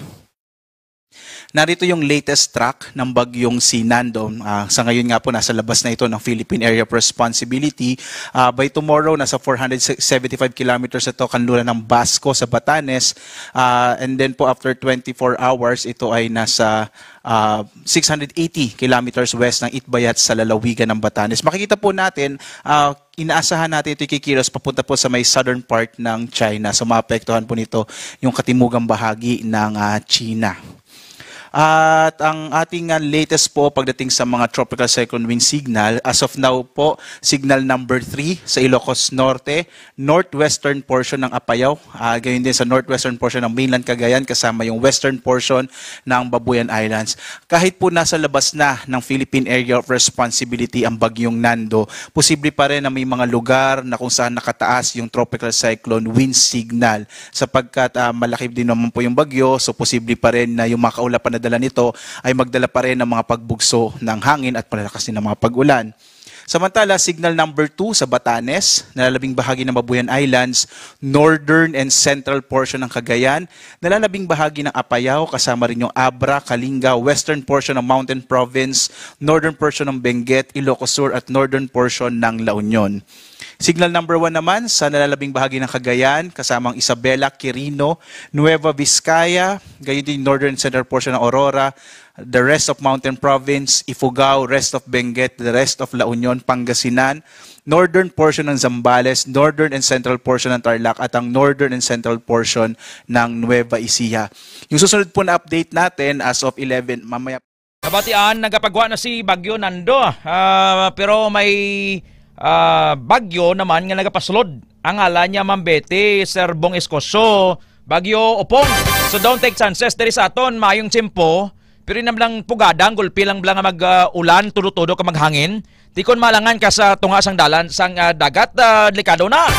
Narito yung latest track ng bagyong si Nando. Ah, sa ngayon nga po, nasa labas na ito ng Philippine Area of Responsibility. Ah, by tomorrow, nasa four hundred seventy-five kilometers ito kanluran ng Basco sa Batanes. Ah, and then po, after twenty-four hours, ito ay nasa ah, six hundred eighty kilometers west ng Itbayat sa lalawigan ng Batanes. Makikita po natin, ah, inaasahan natin ito kikilos papunta po sa may southern part ng China. So maapektuhan po nito yung katimugang bahagi ng ah, China. At ang ating ah, latest po pagdating sa mga tropical cyclone wind signal, as of now po, signal number three sa Ilocos Norte, northwestern portion ng Apayao, ah, gayon din sa northwestern portion ng mainland Cagayan, kasama yung western portion ng Babuyan Islands. Kahit po nasa labas na ng Philippine Area of Responsibility ang Bagyong Nando, posible pa rin na may mga lugar na kung saan nakataas yung tropical cyclone wind signal, sapagkat ah, malaki din naman po yung bagyo, so posible pa rin na yung mga kaulapan na dala nito ay magdala pa rin ng mga pagbugso ng hangin at malalakas din ng mga pag-ulan. Samantala, signal number two sa Batanes, nalalabing bahagi ng Babuyan Islands, northern and central portion ng Cagayan, nalalabing bahagi ng Apayao, kasama rin yung Abra, Kalinga, western portion ng Mountain Province, northern portion ng Benguet, Ilocos Sur, at northern portion ng La Union. Signal number one naman sa nalalabing bahagi ng Cagayan, kasama ang Isabela, Quirino, Nueva Vizcaya, gayon din northern central portion ng Aurora, the rest of Mountain Province, Ifugao, rest of Benguet, the rest of La Union, Pangasinan, northern portion ng Zambales, northern and central portion ng Tarlac, at ang northern and central portion ng Nueva Ecija. Yung susunod po na update natin as of eleven, mamaya. Kabatian, nagapagwa na si Bagyo Nando, ah, pero may ah, bagyo naman nga nagapasulod. Ang ngalan niya, Ma'am Betty, Sir Bong Escoso, Bagyo Opong. So don't take chances diri sa aton, maayong tiyempo. Pero inam lang pugada, ang gulpi lang bala nga mag ah, ulan, tudo-tudo ka maghangin. Tikon malangan ka sa tunga sang dalan sang ah, dagat, ah, delikado na.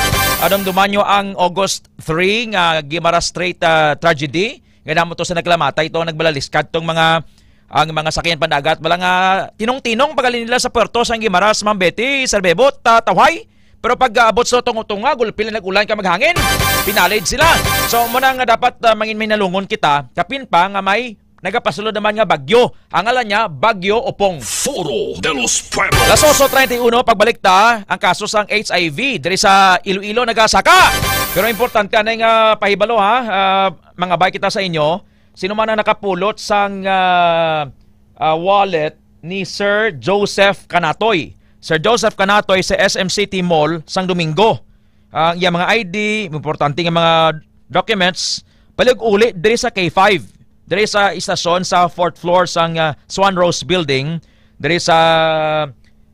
Adumduman nyo ang August three nga Guimaras Strait ah, tragedy. Nga damo to sa nagkalamatay, ito ang nagbalaliskad tong mga ang mga sakyan pandagat. Bala nga tinong-tinong pagali nila sa puerto sang Guimaras, Ma'am Betty, Sir Bebot, ah, Tawhay. Pero pag aabot sa tungo-tunga, gulpi lang nag-ulan ka maghangin. Pinalid sila. So, muna nga dapat ah, mangin may nalungon kita, kapin pa nga may nagapasulod naman nga bagyo. Ang ngalan niya, Bagyo Opong. Foro de los Pueblos. Las ocho treinta y uno, pagbalik ta, ang kaso sang H I V diri sa Iloilo nagasaka. Pero importante anay nga pahibalo ha, ah, mga bay kita sa inyo. Sino man ang nakapulot sang ah, ah, wallet ni Sir Joseph Kanatoy? Sir Joseph Kanatoy sa S M City Mall sang Domingo. Ang iya mga I D, importante nga mga documents, palig-uli diri sa K five, diri sa istasyon sa fourth floor sang ah, Swan Rose Building, diri sa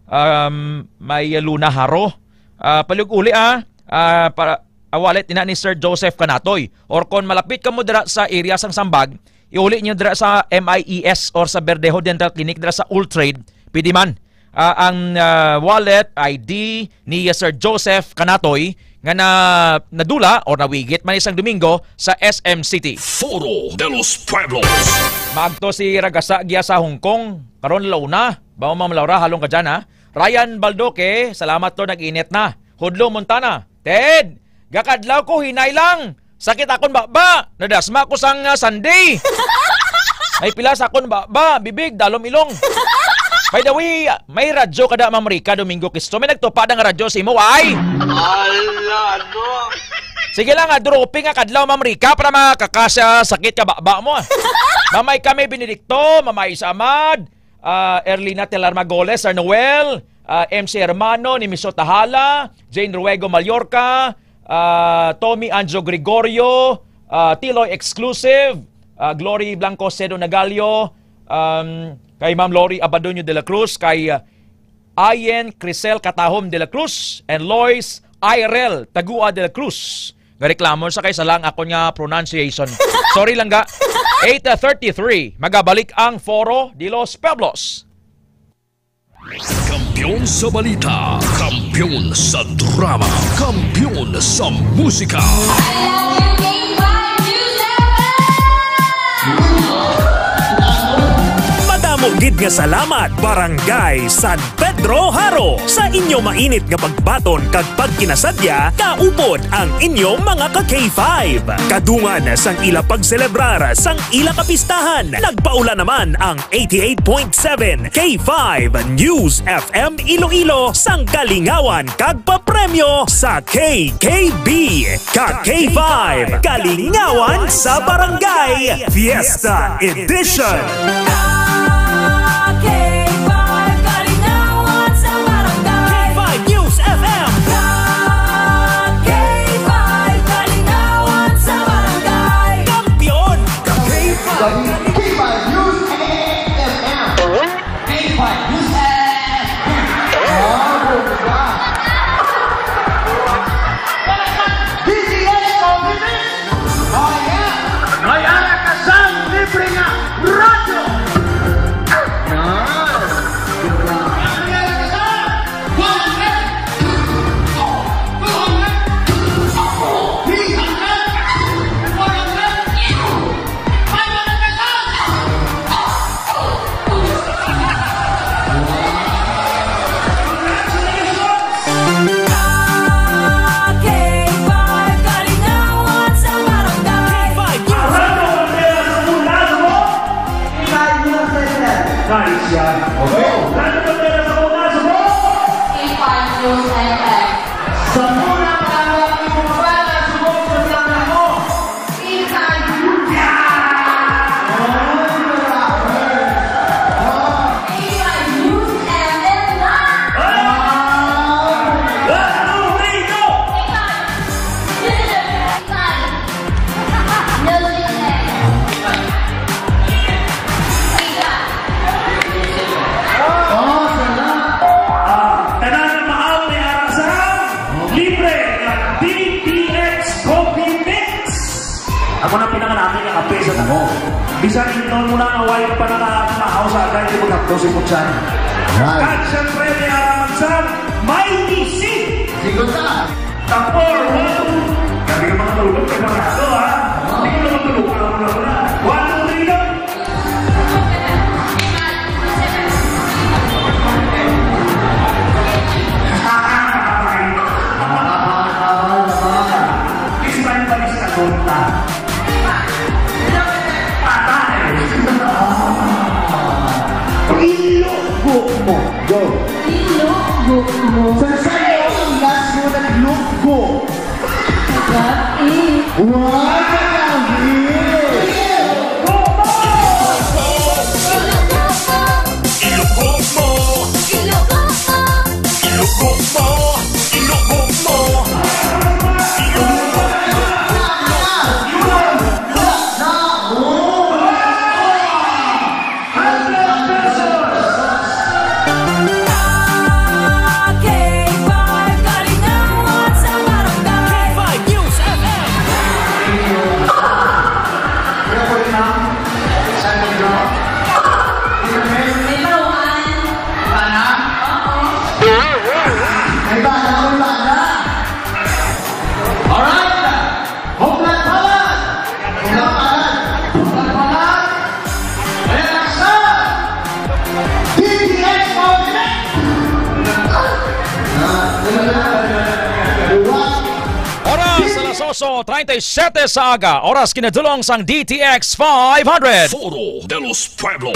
um, may Luna Haro. Ah, palig-uli ah, ah, para, ah, wallet ina ni Sir Joseph Kanatoy. Or kon malapit kamo dira sa area sang Sambag, iuli niyo dira sa M I E S or sa Verdejo Dental Clinic dira sa Old Trade, pwede man. Ah, ang ah, wallet, I D ni Sir Joseph Kanatoy, nga na, nadula or nawigit man isang Domingo sa S M City. Foro de los Pueblos. Magto si Ragasa giya sa Hong Kong, karon launa, ba mo, Ma'am Laura, halong ka dyan, ha? Ryan Baldoque, salamat to, nag-init na. Hudlo, Montana. Ted, gakadlaw ko, hinay lang. Sakit akon baba. Nadasma ko sang, ah, Sunday. May pila sa akon baba, bibig, dalom, ilong. By the way, may radyo kada, Ma'am Rica Domingo Cristo. May nagtupa ng radyo sa imo, ay? Ala, ano? Sige lang, ah, dropping nga kadlaw, Ma'am Rica, para makakasya sakit ka baba mo, ah. Mamay kami, Benedicto, Mamay Samad, ah, Erlina Telar Magoles, Sir Noel, ah, M C Hermano, ni Miso Tahala, Jane Ruego Mallorca, ah, Tommy Anjo Gregorio, ah, Tiloy Exclusive, ah, Glory Blanco Cedo Nagalio, um, kay Ma'am Lori Abadoño de la Cruz, kay, ah, Ayen Crisel Katahom de la Cruz, and Lois Irel Tagua de la Cruz. Nga reklamo sa kay sala ang akon nga pronunciation. Sorry lang ga. Eight thirty-three, magabalik ang Foro de los Pueblos. Kampiyon sa balita, kampiyon sa drama, kampiyon sa musika. Madamo gid nga salamat, Barangay San Pedro Jaro, sa inyo mainit nga pagbaton kag pagkinasadya kaupod ang inyong mga ka K five. Kadungan sang ila pagselebrar sang ila kapistahan, nagpaula naman ang eighty-eight point seven K five News F M Iloilo sang kalingawan kag papremyo sa K K B. Ka K five, Kalingawan sa Barangay, Fiesta Edition. Ka K five, Kalingawan sa Barangay. K five News F M. Ka K five, Kalingawan sa Barangay. Kampiyon. Ka K five, K five News F M. K five News F M. Oh, bongga. D T H Coffee Mix. Oh, yeah. May ara ka sang libre nga radyo. Yan. May ara ka sang one hundred, two hundred, three hundred, four hundred, five hundred pesos. Congratulations! K five, Kalingawan sa Barangay. K five News. Arado Bandera sa Mula, Subo. K five News F M. Nice yan. Okay. Arado Bandera sa Mula, Subo. K five News F M. Sa Mula, Palau, Subo, Subo, Subo. Ah, tanan nga maaw may ara sa libre nga D T X Coffee Mix. Ako na pinakanami nga kape sa tamo. Bisan inton mo na nga way ka pa nakakaaw sa agay, di mo hapdo si Putsan. Right. Kag siyempre, may araman sa may D C. Sigot na. Tapor, one, two. Kami nga mga tulog, kay mga ato, ha? Hindi ko naman tulog, alam mo na ko na. One, two, three, go! Ispan pa ni sa tonta. Patay! Ilogo mo. Go. Ilogo mo. So, treinta y siete sa aga, oras kinadulong sang D T X five hundred. Foro de los Pueblos.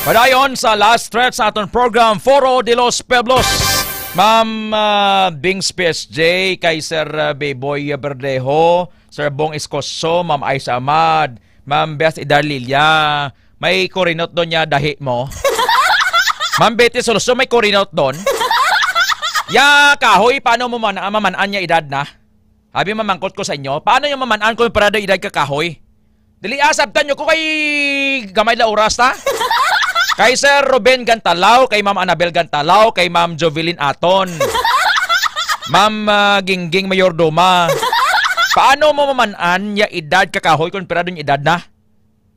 Padayon sa last stretch sa aton program, Foro de los Pueblos. Ma'am, ah, Bings P S J, kay Sir, ah, Beboy Verdejo, Sir Bong Escoso, Ma'am Aisha Ahmad, Ma'am Beth Idarlilia, may kurinot doon niya dahi mo. Ma'am Betty Soloso, may kurinot doon. Ya, kahoy, paano mo man, maman-an niya edad na? Abi, mamangkot ko sa inyo, paano yung maman-an kung parado edad ka kahoy? Dili, ah, sabtan nyo ko kay gamay la oras ta. Kay Sir Ruben Gantalaw, kay Ma'am Annabel Gantalaw, kay Ma'am Jovelyn Aton. Ma'am, ah, Gingging Mayordoma. Paano mo maman-an ya edad ka kahoy kung parado yung edad na?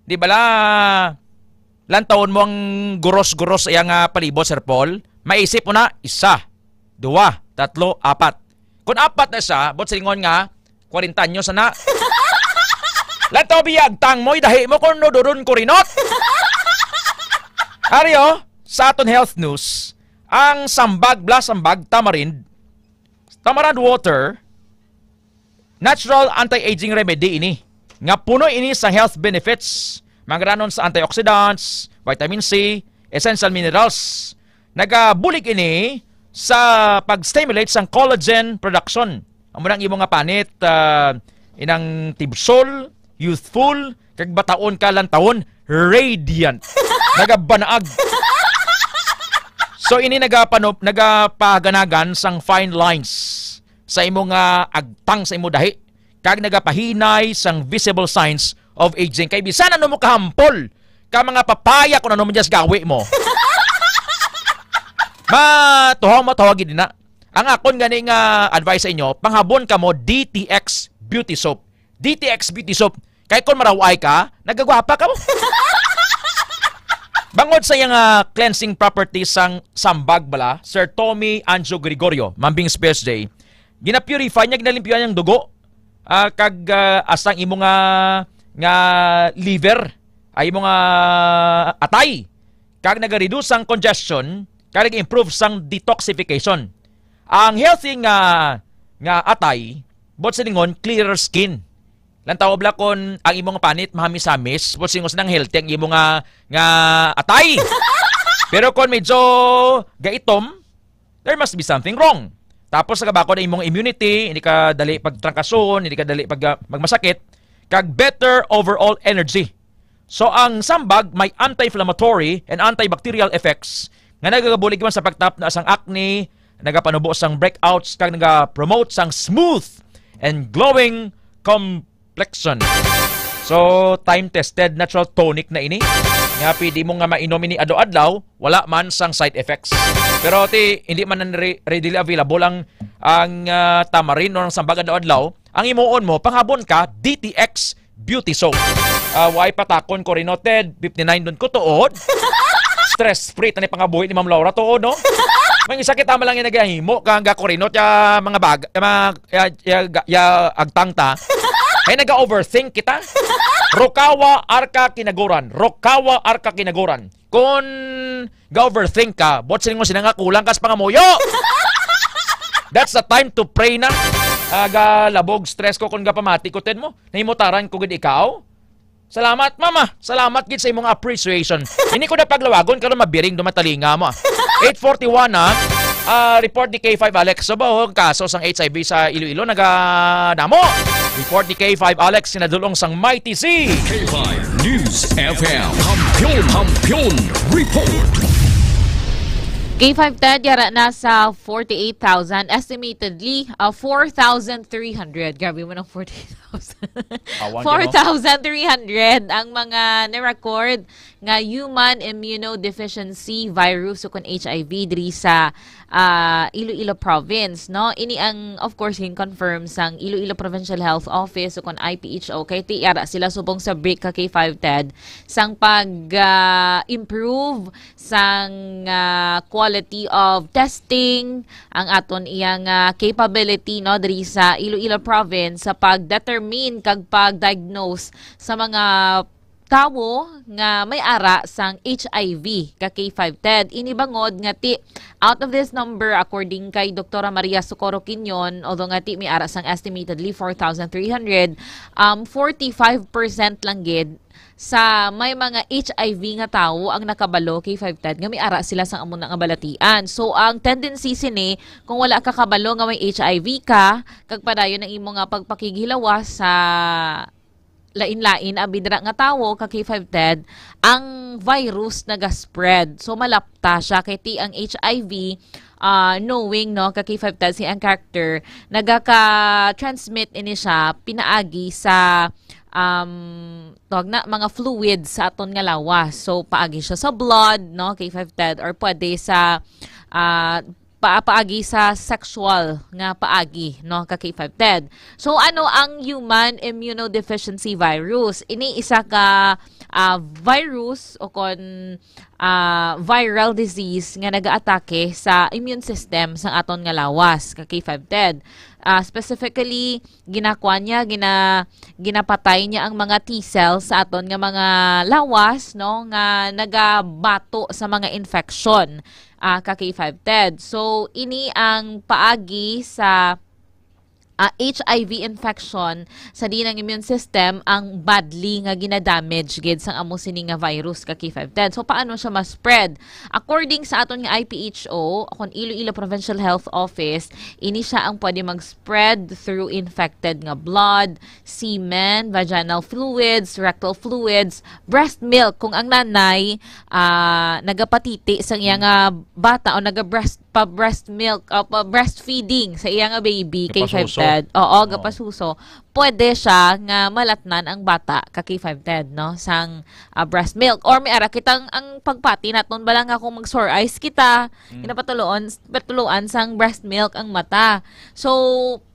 Di bala, lantawon mo ang guros-guros sa iyang, ah, palibot, Sir Paul. Maisip mo na, isa, duwa, tatlo, apat. Kung apat na siya, buot silingon nga, kwarenta anyos na. Lantaw biyag tang mo'y dahi mo kung nududon kurinot. Ari, oh, sa aton health news, ang sambag, bla sambag, tamarind, tamarind water, natural anti-aging remedy ini, nga puno ini sa health benefits, mangranon sa antioxidants, vitamin C, essential minerals. Nagabulig ini sa pag-stimulate sang collagen production. Amo nang imo nga panit, ah, inang tibsol, youthful, kag bataon ka lantawon, radiant. Nagabanaag. So, ini nagapano-, nagapaganagan sang fine lines sa imo nga agtang sa imo dahi, kag nagapahinay sang visible signs of aging. Kay bisan ano mo kahampol ka mga papaya, kung ano man dyan sa gawi mo. Matuhaw, matuhaw gid na. Ang akon gani nga advice sa inyo, panghabon ka mo D T X Beauty Soap. D T X Beauty Soap. Kay kung maraway ka, nagagwapa ka mo. Bangod sa iyang, ah, cleansing properties sang sambag bala, Sir Tommy Anjo Gregorio, Mambing Spears Day, gina-purify niya, ginalimpyo niya ang dugo, ah, kag, ah, hasta ang imo nga, nga liver, ay imo nga atay, kag nagareduce sang congestion, kag nag-improve sang detoxification. Ang healthy nga, nga atay, buot silingon, clearer skin. Lantaw bala kon ang imo nga panit mahamis-hamis, buot silingon, nang healthy ang imo nga, nga atay. Pero kon medyo gaitom, there must be something wrong. Tapos, nagabakod ang imong immunity, hindi ka dali pagtrangkason, hindi ka dali pag, ah, magmasakit, kag better overall energy. So, ang sambag may anti-inflammatory and antibacterial effects nga nagagabulig man sa pagtapna sang acne, nagapanubo sang breakouts, kag nagapromote sang smooth and glowing complexion. So, time-tested natural tonic na ini. Nga pwede mo nga mainom ini adlaw-adlaw, wala man sang side effects. Pero ti, hindi man nan re-, readily available ang, ang, ah, tamarin o ang sambag adlaw-adlaw. Ang himuon mo, panghabon ka, D T X Beauty Soap. Ah, way patakon ko rin, noted, fifty-nine dun ko tuod. Stress free, tani pangabuhi ni Ma'am Laura, tuod, no? May isa kita man lang yung naghahimo, kang gakurinot, ya, mga bag-, ya, mga, ya, ya, ya, agtang ta. Ay, naga-overthink kita. Rokawa, Arka, Kinaguran. Rokawa, Arka, Kinaguran. Kung ga-overthink ka, buot siling mo sila nga kulang ka sa pangamuyo. That's the time to pray na. Ah, galabog stress ko kung gapamati ko, ten mo. Nahimutaran ko gid ikaw. Salamat, mama. Salamat gid sa imong appreciation. Hindi ko na paglawagon karon mabiring dumatalinga mo. Eight forty-one na. Ah, report ni K five Alex. So ba, oh, ang kaso sang H I V sa Iloilo nagadamo? Report ni K five Alex, sinadulong sang Mighty C. K five News F M. Kampiyon, Kampiyon Report. K five Ted, yara na sa forty-eight thousand, estimatedly, uh, four thousand three hundred. Grabe mo ng forty-eight thousand. Awan ka, no? Four thousand three hundred ang mga na-record nga human immunodeficiency virus o kon H I V diri sa, ah, Iloilo Province, no? Ini ang, of course, gin-confirm sang Iloilo Provincial Health Office o kon I P H O. Kay ti-, yara sila subong sa break ka K five Ted sang pag, ah, improve sang, ah, quality of testing, ang aton iyang, ah, capability, no, diri sa Iloilo Province sa pag-determine kag pag-diagnose sa mga tawo nga may ara sang H I V ka K five TED. Ini bangod nga ti, out of this number, according kay Doktora Maria Socorro Quinion, although nga ti may ara sang estimatedly four thousand three hundred, um, forty-five percent lang gid sa may mga H I V nga tawo ang nakabalo, K five TED, nga may ara sila sang amo na nga balatian. So, ang tendency sini, kung wala ka kabalo nga may H I V ka, kag padayon ang imo nga pagpakighilawas sa lain-lain abi dira nga tawo ka K five TED, ang virus naga-spread. So, malapta siya kay ti ang H I V, ah, knowing, no, ka K five TED si ang character, nagaka-transmit ini siya pinaagi sa, um, tawag na, mga fluids sa aton nga lawas. So, paagi siya sa blood, no, K five TED, or pwede sa, ah, pa-, paagi sa sexual nga paagi, no, ka K five TED. So, ano ang human immunodeficiency virus? Ini isa ka, ah, virus o kon, ah, viral disease nga nagaatake sa immune system sang aton nga lawas, ka K five TED. Ah, specifically, ginakuan niya, gina-, ginapatay niya ang mga T cells sa aton nga mga lawas, no, nga nagabato sa mga infection, ah, ka K five TED. So, ini ang paagi sa, ah, H I V infection sa diin ang immune system ang badly nga ginadamage gid sang amo sini nga virus ka K five TED. So, paano siya ma-spread? According sa aton nga I P H O, kon Iloilo Provincial Health Office, ini siya ang pwede mag-spread through infected nga blood, semen, vaginal fluids, rectal fluids, breast milk. Kung ang nanay, ah, nagapatiti sa iya nga bata o naga-breast, pa-breast milk, o pa-breastfeeding sa iya nga baby, K five TED. Oo, gapasuso. Pwede siya nga malatnan ang bata ka K five TED, no? Sang, ah, breast milk. Or may ara kitang ang pagpati naton bala nga kung mag-sore eyes kita, Mm. ginapatuloan, patuluan sang breast milk ang mata. So,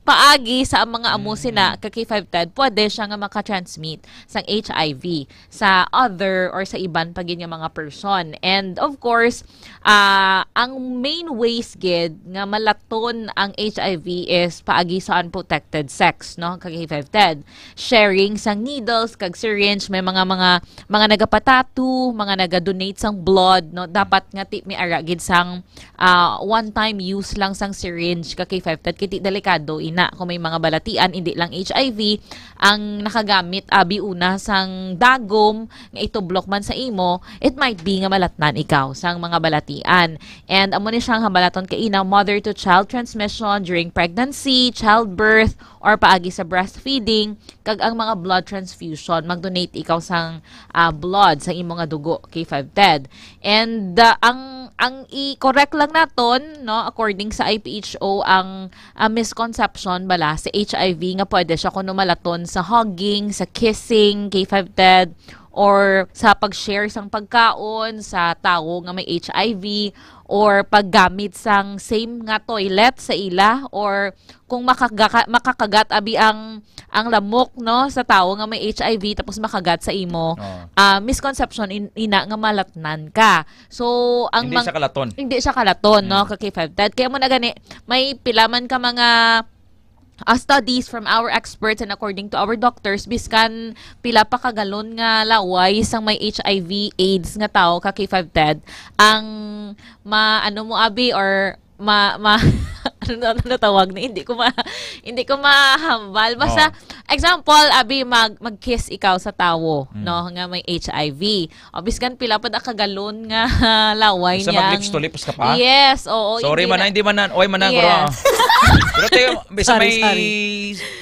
paagi sa mga amo Mm. sina ka K five TED, pwede siya nga maka-transmit sang H I V sa other or sa iban pa gid nga mga person. And of course, ah, ang main ways gid nga malaton ang H I V is paagi sa unprotected sex, no, ka K five TED. Sharing sang needles kag syringe, may mga, mga, mga nagapatato, mga naga-donate sang blood, no, dapat nga ti may ara gid sang, ah, one-time use lang sang syringe ka K five TED, kay ti delikado ina kung may mga balatian, indi lang H I V ang nakagamit abi una sang dagom nga itublok man sa imo, it might be nga malatnan ikaw sang mga balatian. And amo ni siyang hambalaton kaina, mother to child transmission during pregnancy, childbirth, or paagi sa breastfeeding, kag ang mga blood transfusion, mag-donate ikaw sang, ah, blood sa imo nga dugo, K five TED. And, ah, ang, ang i-correct lang naton, no, according sa I P H O, ang, ah, misconception bala sa H I V nga pwede siya kuno malaton sa hugging, sa kissing, K five TED, or sa pag-share sang pagkaon sa tawo nga may H I V, or paggamit sang same nga toilet sa ila, or kung makagaka-, makakagat abi ang, ang lamok, no, sa tawo nga may H I V tapos makagat sa imo, Oo. ah, misconception in-, ina nga malatnan ka. So, ang Hindi mang-, siya kalaton. hindi siya kalaton, no, Mm. ka K five TED. Kaya mo na gani, may pila man ka mga, ah, studies from our experts and according to our doctors, biskan pila pa ka galon nga laway sang may H I V AIDS nga tawo ka K five TED, ang ma-, ano mo, abi, or ma-, ma-, ano, ano na tawag na? Hindi ko ma-, hindi ko mahambal. Basta, Oo. example, abi, mag-, mag-kiss ikaw sa tawo, Mm. no, nga may H I V. O, biskan pila pa da ka galon nga laway Basta niya mag-lips ang to lips ka pa? Yes, oo, Sorry hindi man, na. ah, hindi man na. Oy, man na, Yes. bro. Pero tayo, basta Sorry, may, sorry.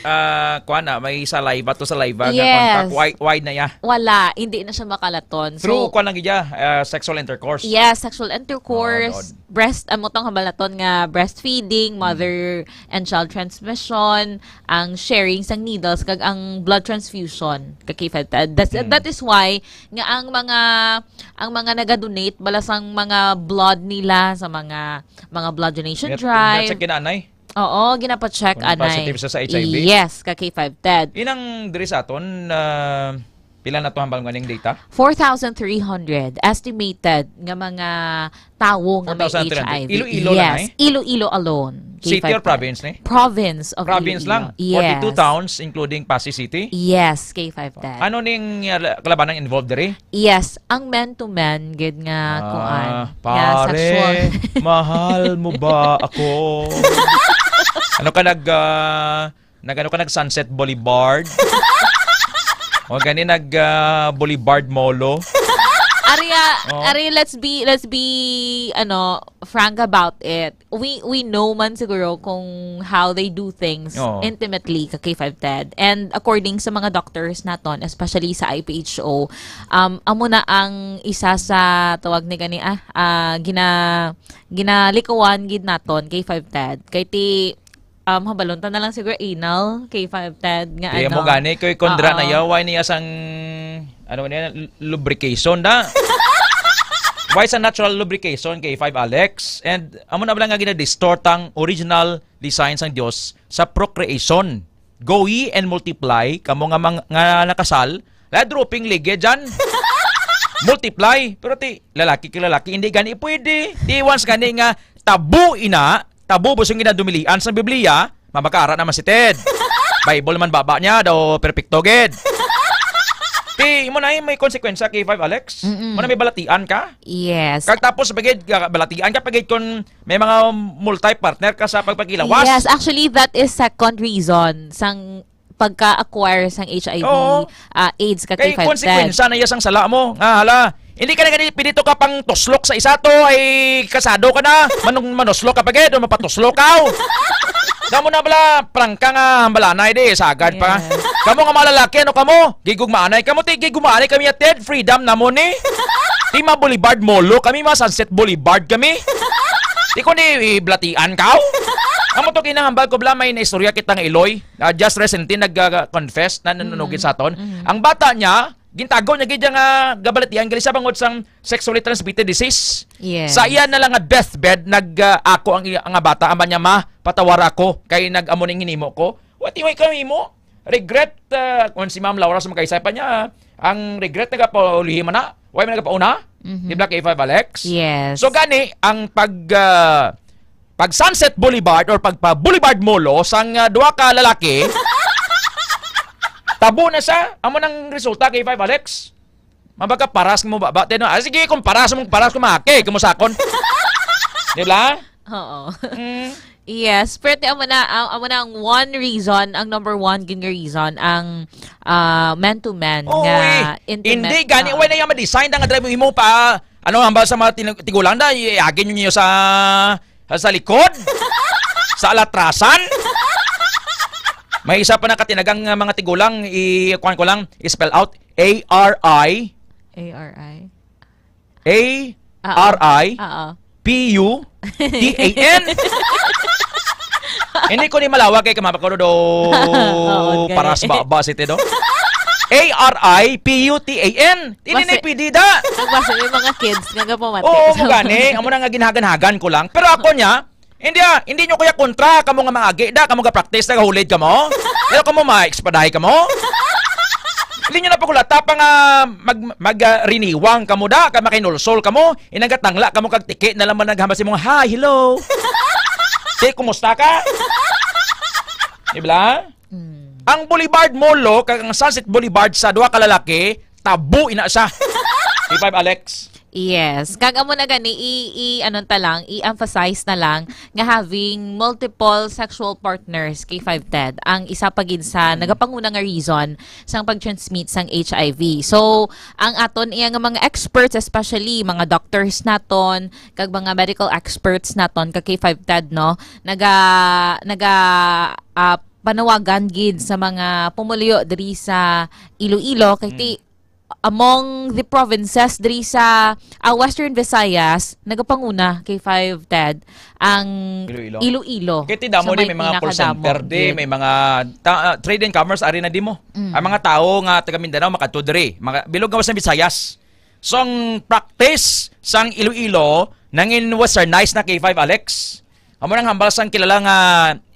ah, kuwan na, may saliva to saliva nga Yes. contact. Wide, wide na ya. Wala, hindi na siya makalaton. Through So, kuwan lang gid ya, ah, sexual intercourse. Yes, sexual intercourse, Oo, doon. breast, amo tong hambal naton nga breastfeeding, Mm. mother and child transmission, ang sharing sang needles, kag ang blood transfusion, ka K five TED. That's, Mm. that is why nga ang mga, ang mga naga-donate bala sang mga blood nila sa mga, mga blood donation Ngat-, drive. ngat-check kinanay? Oo, ginapa-check, Kung anay. positive siya sa H I V? Yes, ka K five TED. Inang diri sa aton, ah, Pila na to hambal nga ning data? Four thousand three hundred estimated nga mga tawo nga may Four thousand three hundred. H I V. Iloilo lang, Yes, eh? Iloilo alone. City or K five ten. Province, eh? Province of Province Iloilo. lang. Yes. Forty-two towns, including Passi City? Yes, K five ten. Ano ning, uh, kalabanan involved diri? Yes, ang man-to-man gid nga Ah, kuan, nga pare, sexual. Mahal mo ba ako? Ano ka nag, ah, nag-, ano ka, nag-Sunset Boulevard? O gani nag, ah, Boulevard Molo? Ari, ah, Oh. ari, let's be, let's be, ano, frank about it. We, we know man siguro kung how they do things Oo. intimately ka K five Ted. And according sa mga doctors naton, especially sa I P H O, um, amo na ang isa sa tawag ni gani, ah, ah, gina-, ginalikuan gid naton K five Ted. Kay ti, um, habalon ta na lang siguro anal K five Ted nga Di ano. mo gani, kay kondra Oo. na yaw, why niya sang, ano niya, l-, lubrication na? Why sa natural lubrication, K five Alex? And amo na ba lang nga gina-distort ang original design sang Dios sa procreation? Go ye and multiply, kamo nga mang-, nga nakasal, la dropping ligi dyan. Multiply. Pero ti, lalaki kay lalaki, hindi gani pwede. Ti once gani nga tabu ina, tabu busong ginadumilian sa Biblia, mabakaara naman si Ted. Bible man baba niya, daw perpekto gid. Ti, mo na may konsekwensya K five Alex. Mm-mm. Mo na may balatian ka? Yes. Kag tapos, pagid, balatian ka, pagid kon may mga multi-partner ka sa pagpagilawas. Yes, actually, that is second reason sang pagka-acquire sang H I V, Oo. ah, AIDS ka Kay K five Ted. konsekwensya na iya sang sala mo. Nga, hala, hindi ka na gani pinito ka pang tuslok sa isa to, ay kasado ka na. Manong manuslok ka pa gid, o mapatuslok ka, o. Damo na bala, prangka nga, balanay di, sagad pa. Yes. Kamo nga mga lalaki, ano kamo? Gigugmaanay kamo, ti, gigugmaanay kami, Ted, freedom na mo ni. Ti, mga Boulevard Molo kami, mga Sunset Boulevard kami. Ti, kung di, iblatian ka, o. Amo to kinahambal ko, bala, may naistorya kita nga iloy. Ah, just recently, nag-, ah, confess na nanunugid Mm. sa aton. Mm. Ang bata niya, gintago niya gid nga gabalatian gali sa bangod sang sexually transmitted disease. Yes. Sa iya na lang nga deathbed, nag, ah, ako ang iya, nga bata, amo niya, "Ma, patawara ko, kay nag-amo ning hinimo ko." What, way kami mo? Regret, ah, kung si Ma'am Laura sa magkaisay pa niya, ang regret nagapaulihi man na. Why man nagapauna? Mhm. Di ba, K five Alex? Yes. So, gani, ang pag, ah, pag Sunset Boulevard or pagpa Boulevard Molo sang, ah, duha ka lalaki, tabo na siya. Amo nang resulta, K five Alex. Mabaga paras mo baba, tino. Ah, sige, kung paras mo, paras ko, maki, kumusakon. Di ba? Oo. Mm. Yes, pero ti amo na, ah, amo na ang one reason, ang number one gid nga reason, ang, ah, man to man Oo, nga eh. intimate. Hindi, gani, Oo. wala na yung ma-design na nga drive mo pa, ano, hambal sa mga tin-, tigulang na, iagin nyo niyo sa, sa likod, sa alatrasan. May isa pa na katinagang, ah, mga tigulang, i-, kuwan ko lang, i-spell out, A R I. A R I. A R I Oo. P U T A N. Hindi ko ni malawa kay kamabakado do Oo, gani. paras ba, ba si Tedo? A R I P U T A N. Hindi Basta na pwede da. Nagbasa may mga kids nga gapamatay Oo, sa mo gani. Amo na nga ginhagan-hagan ko lang. Pero ako niya, hindi ah, hindi nyo kuya kontra, kamo nga mga agi da, kamo ga-practice, nagahulid kamo. Pero kamo ma-expedite kamo. Hindi nyo na pakulata pa nga mag, mag, ah, riniwang kamo da, kay makinulsol kamo, inang gatangla kamo kag tiki na lang man naghambal sa imong, "Hi, hello." Ti, kumusta ka? Di ba? Mm. Ang Boulevard Molo, kag ang Sunset Boulevard sa duha ka lalaki, tabu ina siya. K five Alex. Yes. Kag amo na gani, i, i, ano ta lang, i-emphasize na lang nga having multiple sexual partners, K five Ted, ang isa pa gid sa Mm. nagapanguna nga reason sang pag-transmit sang H I V. So, ang aton iya nga mga experts, especially mga doctors naton, kag mga medical experts naton, ka K five Ted, no, naga, naga, ah, panawagan gid sa mga pumuluyo diri sa Iloilo, kay ti, Mm. among the provinces diri sa, ah, Western Visayas, nagapanguna K five Ted ang Iloilo. Iloilo Kay ti damo sa di, may may mga call pinakadamo center di, gid. may mga ta-, ah, trade and commerce ari na di mo. Mm. Ang mga tawo nga taga Mindanao makadto diri, mga bilog nga sa Visayas. So ang practice sang Iloilo nangin westernized na K five Alex. Amo nang hambal sang kilala nga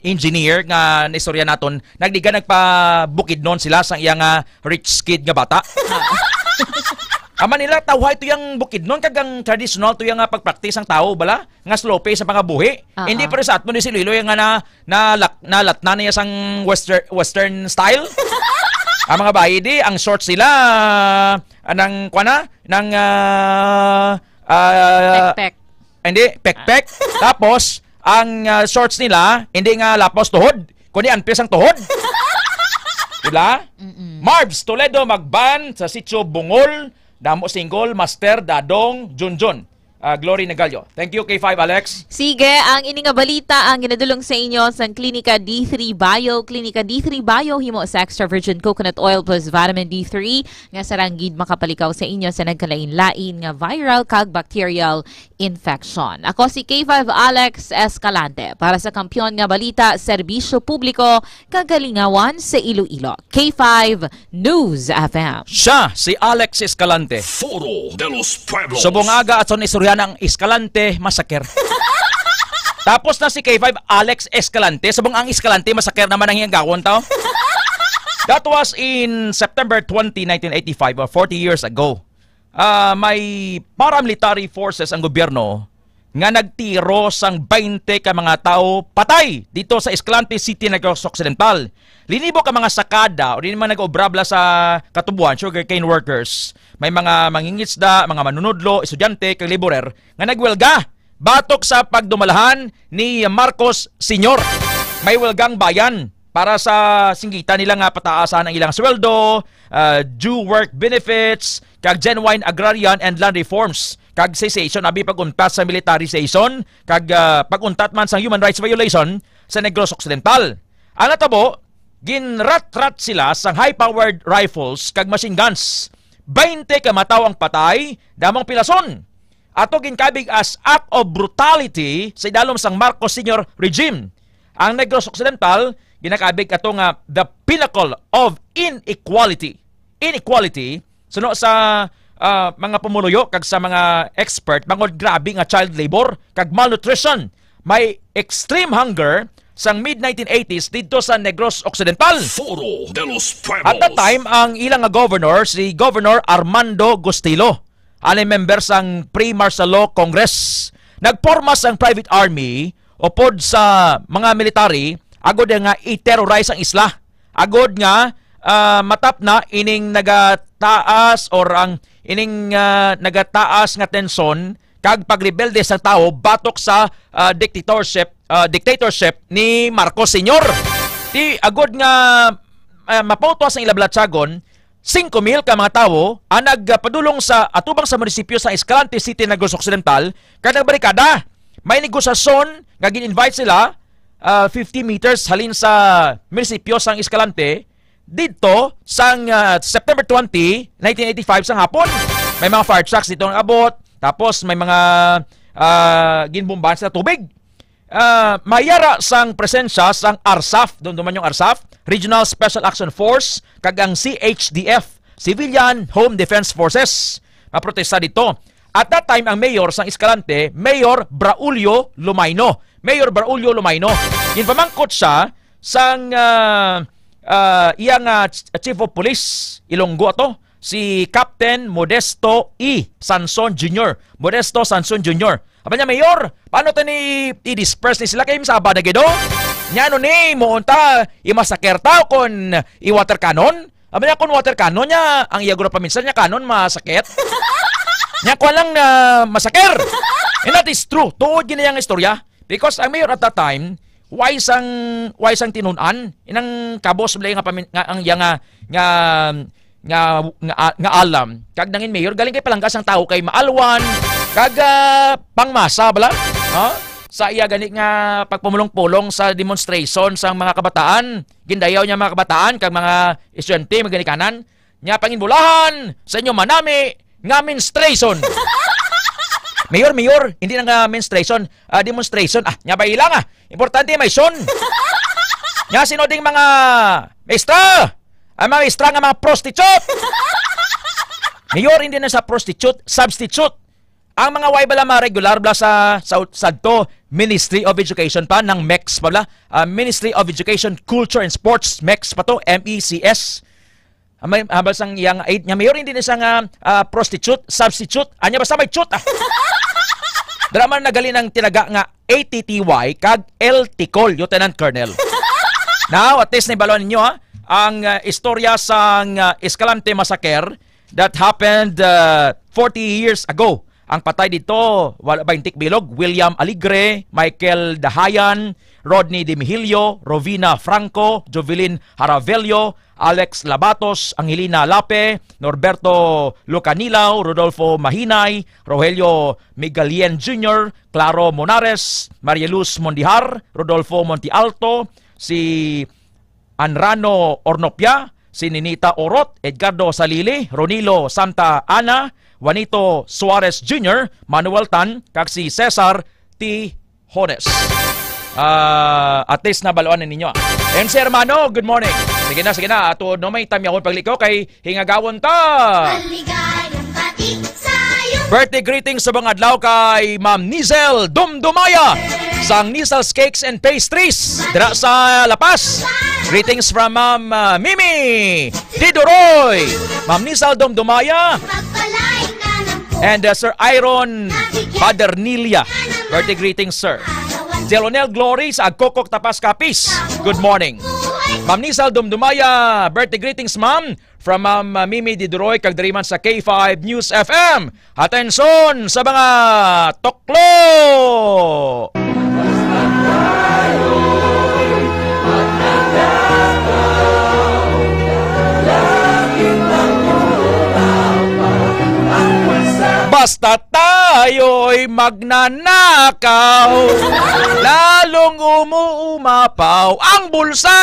engineer nga naistorya naton, nagdiga nagpabukidnon sila sang iya nga rich kid nga bata. Ama nila, tawhay to yang bukidnon, kag ang traditional to yang, ah, pagpraktis ang tao, bala, nga slope sa pangabuhi. Ah, Hindi ah. pa rin sa atmo ni si Iloilo yang nga na, na, lak- nalatna niya sang western, western style. Ang mga bayi di, ang shorts nila, anang, kwa na, nang, ah, ah, Pekpek. Hindi, pekpek. Tapos, ang, ah, shorts nila, hindi nga lapos tuhod, kundi anpis ang tuhod. Diba? Mm-mm. Marvs Toledo magban sa Sitio Bungol, damo single, Master, Dadong, Junjun. Ah, Glory Nagalio. Thank you, K five Alex. Sige, ang ini nga balita ang ginadulong sa inyo sang Klinika D three Bio. Klinika D three Bio, himo sa extra virgin coconut oil plus vitamin D three nga sarang gid makapalikaw sa inyo sa nagkalain-lain nga viral kag bacterial infection. Ako si K five Alex Escalante para sa Kampiyon nga Balita, Serbisyo Publiko, kag Kalingawan sa Iloilo. K five News F M. Siya si Alex Escalante. Foro de los Pueblos. Subong aga, aton istorya ang Escalante Massacre. Tapos na si K five Alex Escalante. Subong ang Escalante Massacre naman ang hiyang gawon, tao. That was in September twenty, nineteen eighty-five, or forty years ago. Ah, may paramilitary forces ang gobyerno nga nagtiro sang twenty ka mga tawo patay dito sa Escalante City, Negros Occidental. Linibo ka mga sakada o di naman nag-obrabla sa katubuan, sugarcane workers. May mga mangingisda, mga manunudlo, estudyante, kag laborer nga nagwelga batok sa pagdumalahan ni Marcos Senior. May welgang bayan para sa singgita nila nga pataasan ang ilang sweldo, ah, due work benefits, kag genuine agrarian and land reforms, kag cessation abi pag-untat sa militarization, kag, ah, pag-untat man sa human rights violation sa Negros Occidental. Ang natabo, ginratrat sila sang high-powered rifles kag machine guns. Twenty ka mataw ang patay, damong pilason. Ato ginkabig as act of brutality sa idalom sang Marcos Senior regime. Ang Negros Occidental ginakabig ato nga the pinnacle of inequality. Inequality, suno sa, ah, mga pumuluyo kag sa mga expert, bangod grabe nga child labor kag malnutrition. May extreme hunger sang mid nineteen eighties didto sa Negros Occidental. Foro de los Pueblos. At that time, ang ilang nga governor, si Governor Armando Gustilo, anay member sang Pre-Martial Law Congress, nagporma sang private army upod sa mga military agod nga i-terrorize ang isla, agod nga, ah, matapna ining nagataas or ang ining, ah, nagataas nga tension kag pagrebelde sang tawo batok sa, ah, dictatorship, ah, dictatorship ni Marcos Senior. Ti agod nga, ah, mapautos ang ila balatyagon, singko mil ka mga tawo ang nagpadulong sa atubang sa munisipyo sa Escalante City, Negros Occidental, kag nagbarikada. May negosasyon nga gin-invite sila, ah, fifty meters halin sa munisipyo sang Escalante, didto sang, ah, September twenty, nineteen eighty-five sang hapon. May mga fire trucks dito nag-abot, tapos may mga, ah, ginbombahan sa tubig. Ah, mayara sang presensya sang arsaf, dumduman yung arsaf, Regional Special Action Force, kag ang C H D F, Civilian Home Defense Forces, maprotesta dito. At that time, ang mayor sang Escalante, Mayor Braulio Lumaino. Mayor Braulio Lumaino. Ginpamangkot siya sang, ah, ah, iya nga ch- chief of police, Ilonggo ato, si Captain Modesto E. Sanson Junior. Modesto Sanson Junior. Aba niya, "Mayor, paano to ni i-disperse ni sila kay masaba na gid, oh? Nya ano ni, mo unta i-massacre ta o kon i-water cannon?" Aba niya, "Kon water cannon niya, ang iya guro paminsan niya cannon masakit." Nya kuha lang na massacre. And that is true. Tuod gini ang istorya. Because ang mayor at that time, wise ang, wise ang tinun-an, inang kabos bala nga pamin-, nga, ang iya nga, nga, nga, nga, nga alam. Kag nangin mayor, galing kay palangga sang tawo kay maalwan, kag, ah, pangmasa bala, ha? Sa iya gani nga pagpumulong-pulong sa demonstration sang mga kabataan, gindayaw niya mga kabataan kag mga estudyante, mga ginikanan, nya panginbulahan sa inyo manami nga menstruation. Mayor, mayor, hindi na nga menstruation, ah, demonstration. Ah, nya ba ilang, ah? Importante may son. Nya sino ding mga maestra? Ang mga maestra nga mga prostitute. Mayor, hindi na sa prostitute, substitute. Ang mga way bala mga regular bala sa, sa sadto, Ministry of Education pa, ng MECS pala. Ah, Ministry of Education, Culture and Sports, MECS pa to, M E C S. Ah, may, ah, basang iyang aid niya, mayor, hindi na siya nga, ah, prostitute, substitute. Anya basta may chut, ah. Drama na gali ng tinaga nga A T T Y kag L T Col, Lieutenant Colonel. Now, at least naibaluan ninyo, ha, ang, ah, istorya sang, ah, Escalante Massacre that happened, ah, forty years ago. Ang patay dito, wala ba yung tikbilog? William Alegre, Michael Dahayan, Rodney Dimihilio, Rovina Franco, Jovelyn Haravelio, Alex Labatos, Angelina Lape, Norberto Lucanilao, Rodolfo Mahinay, Rogelio Migalien Junior, Claro Monares, Maria Luz Mondihar, Rodolfo Montialto, si Anrano Ornopia, si Ninita Orot, Edgardo Salili, Ronilo Santa Ana, Juanito Suarez Junior, Manuel Tan, kag si Cesar T. Hones. Ah, at least nabaluan na ninyo, ah. M C Hermano, good morning. Sige na, sige na. Ato no may tamyahon paglikaw kay hingagawon ta. Maligayang bati sa iyong Birthday greetings sa mga adlaw kay Ma'am Nizel Dumdumaya sang Nizel's Cakes and Pastries dira sa La Paz. Greetings from Ma'am, ah, Mimi Diduroy, Ma'am Nizel Dumdumaya, pagpalain ka ng and, uh, Sir Iron Padernilla. Birthday greetings, sir. Jelonel Glory sa Agcocog, Tapas, Capiz. Good morning. Ma'am Nizel Dumdumaya, birthday greetings, ma'am. From Ma'am, uh, Mimi Diduroy, kag diri man sa K five News F M. Atensyon sa mga tuklo! Basta tayo'y magnanakaw, lalong umuumapaw ang bulsa.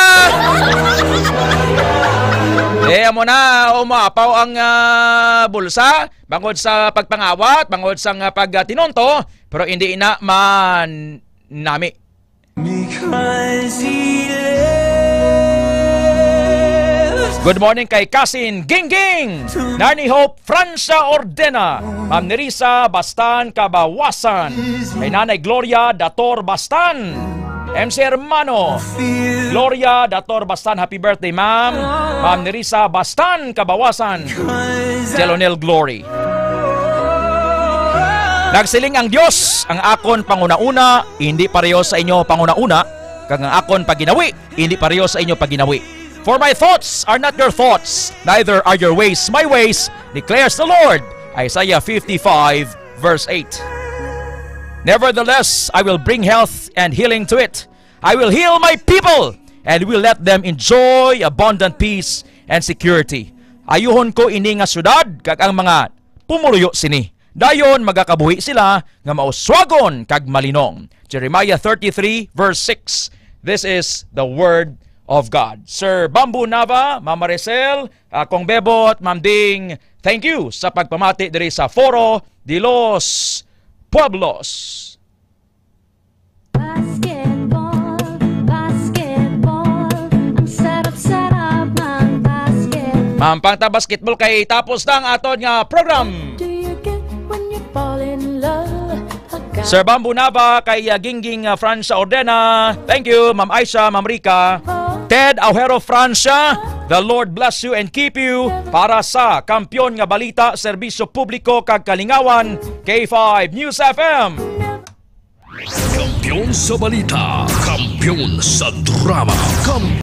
Eh, amo na, umapaw ang, ah, bulsa bangod sa pagpangawat, bangod sa nga pagtinunto, pero hindi na man nami. Because he lives. Good morning kay Kasin Gingging, Narni Hope Francia Ordena, Ma'am Nerissa Bastan Kabawasan, kay Nanay Gloria Dator Bastan, M C Hermano Gloria Dator Bastan, happy birthday, ma'am. Ma'am Nerissa Bastan Kabawasan, Jelonel Glory. Nagsiling ang Dios, "Ang akon pangunauna hindi pareho sa inyo pangunauna, kag ang akon paginawi hindi pareho sa inyo paginawi. For my thoughts are not your thoughts, neither are your ways my ways, declares the Lord." Isaiah fifty-five, verse eight. "Nevertheless, I will bring health and healing to it. I will heal my people and will let them enjoy abundant peace and security. Ayuhon ko ini nga syudad kag ang mga pumuluyo sini. Dayon magakabuhi sila nga mauswagon kag malinong." Jeremiah thirty-three, verse six. This is the word of God. Sir Bamboo Nava, Ma'am Maricel, ah, Kong Bebot, Ma'am Ding, thank you sa pagpamati diri sa Foro de los Pueblos. Basketball, basketball, ang sarap-sarap ng basketball. Mampang ta basketball kay tapos na ang aton nga program. Do you get when you fall in love? Sir Bamboo Nava, kay, uh, Gingging, uh, Francia Ordena. Thank you, Ma'am Aisha, Ma'am Rica. Ted Aujero Francia, the Lord bless you and keep you. Para sa Kampiyon nga Balita, Serbisyo Publiko kag Kalingawan, K five News F M. Kampiyon sa balita, kampiyon sa drama, kampiyon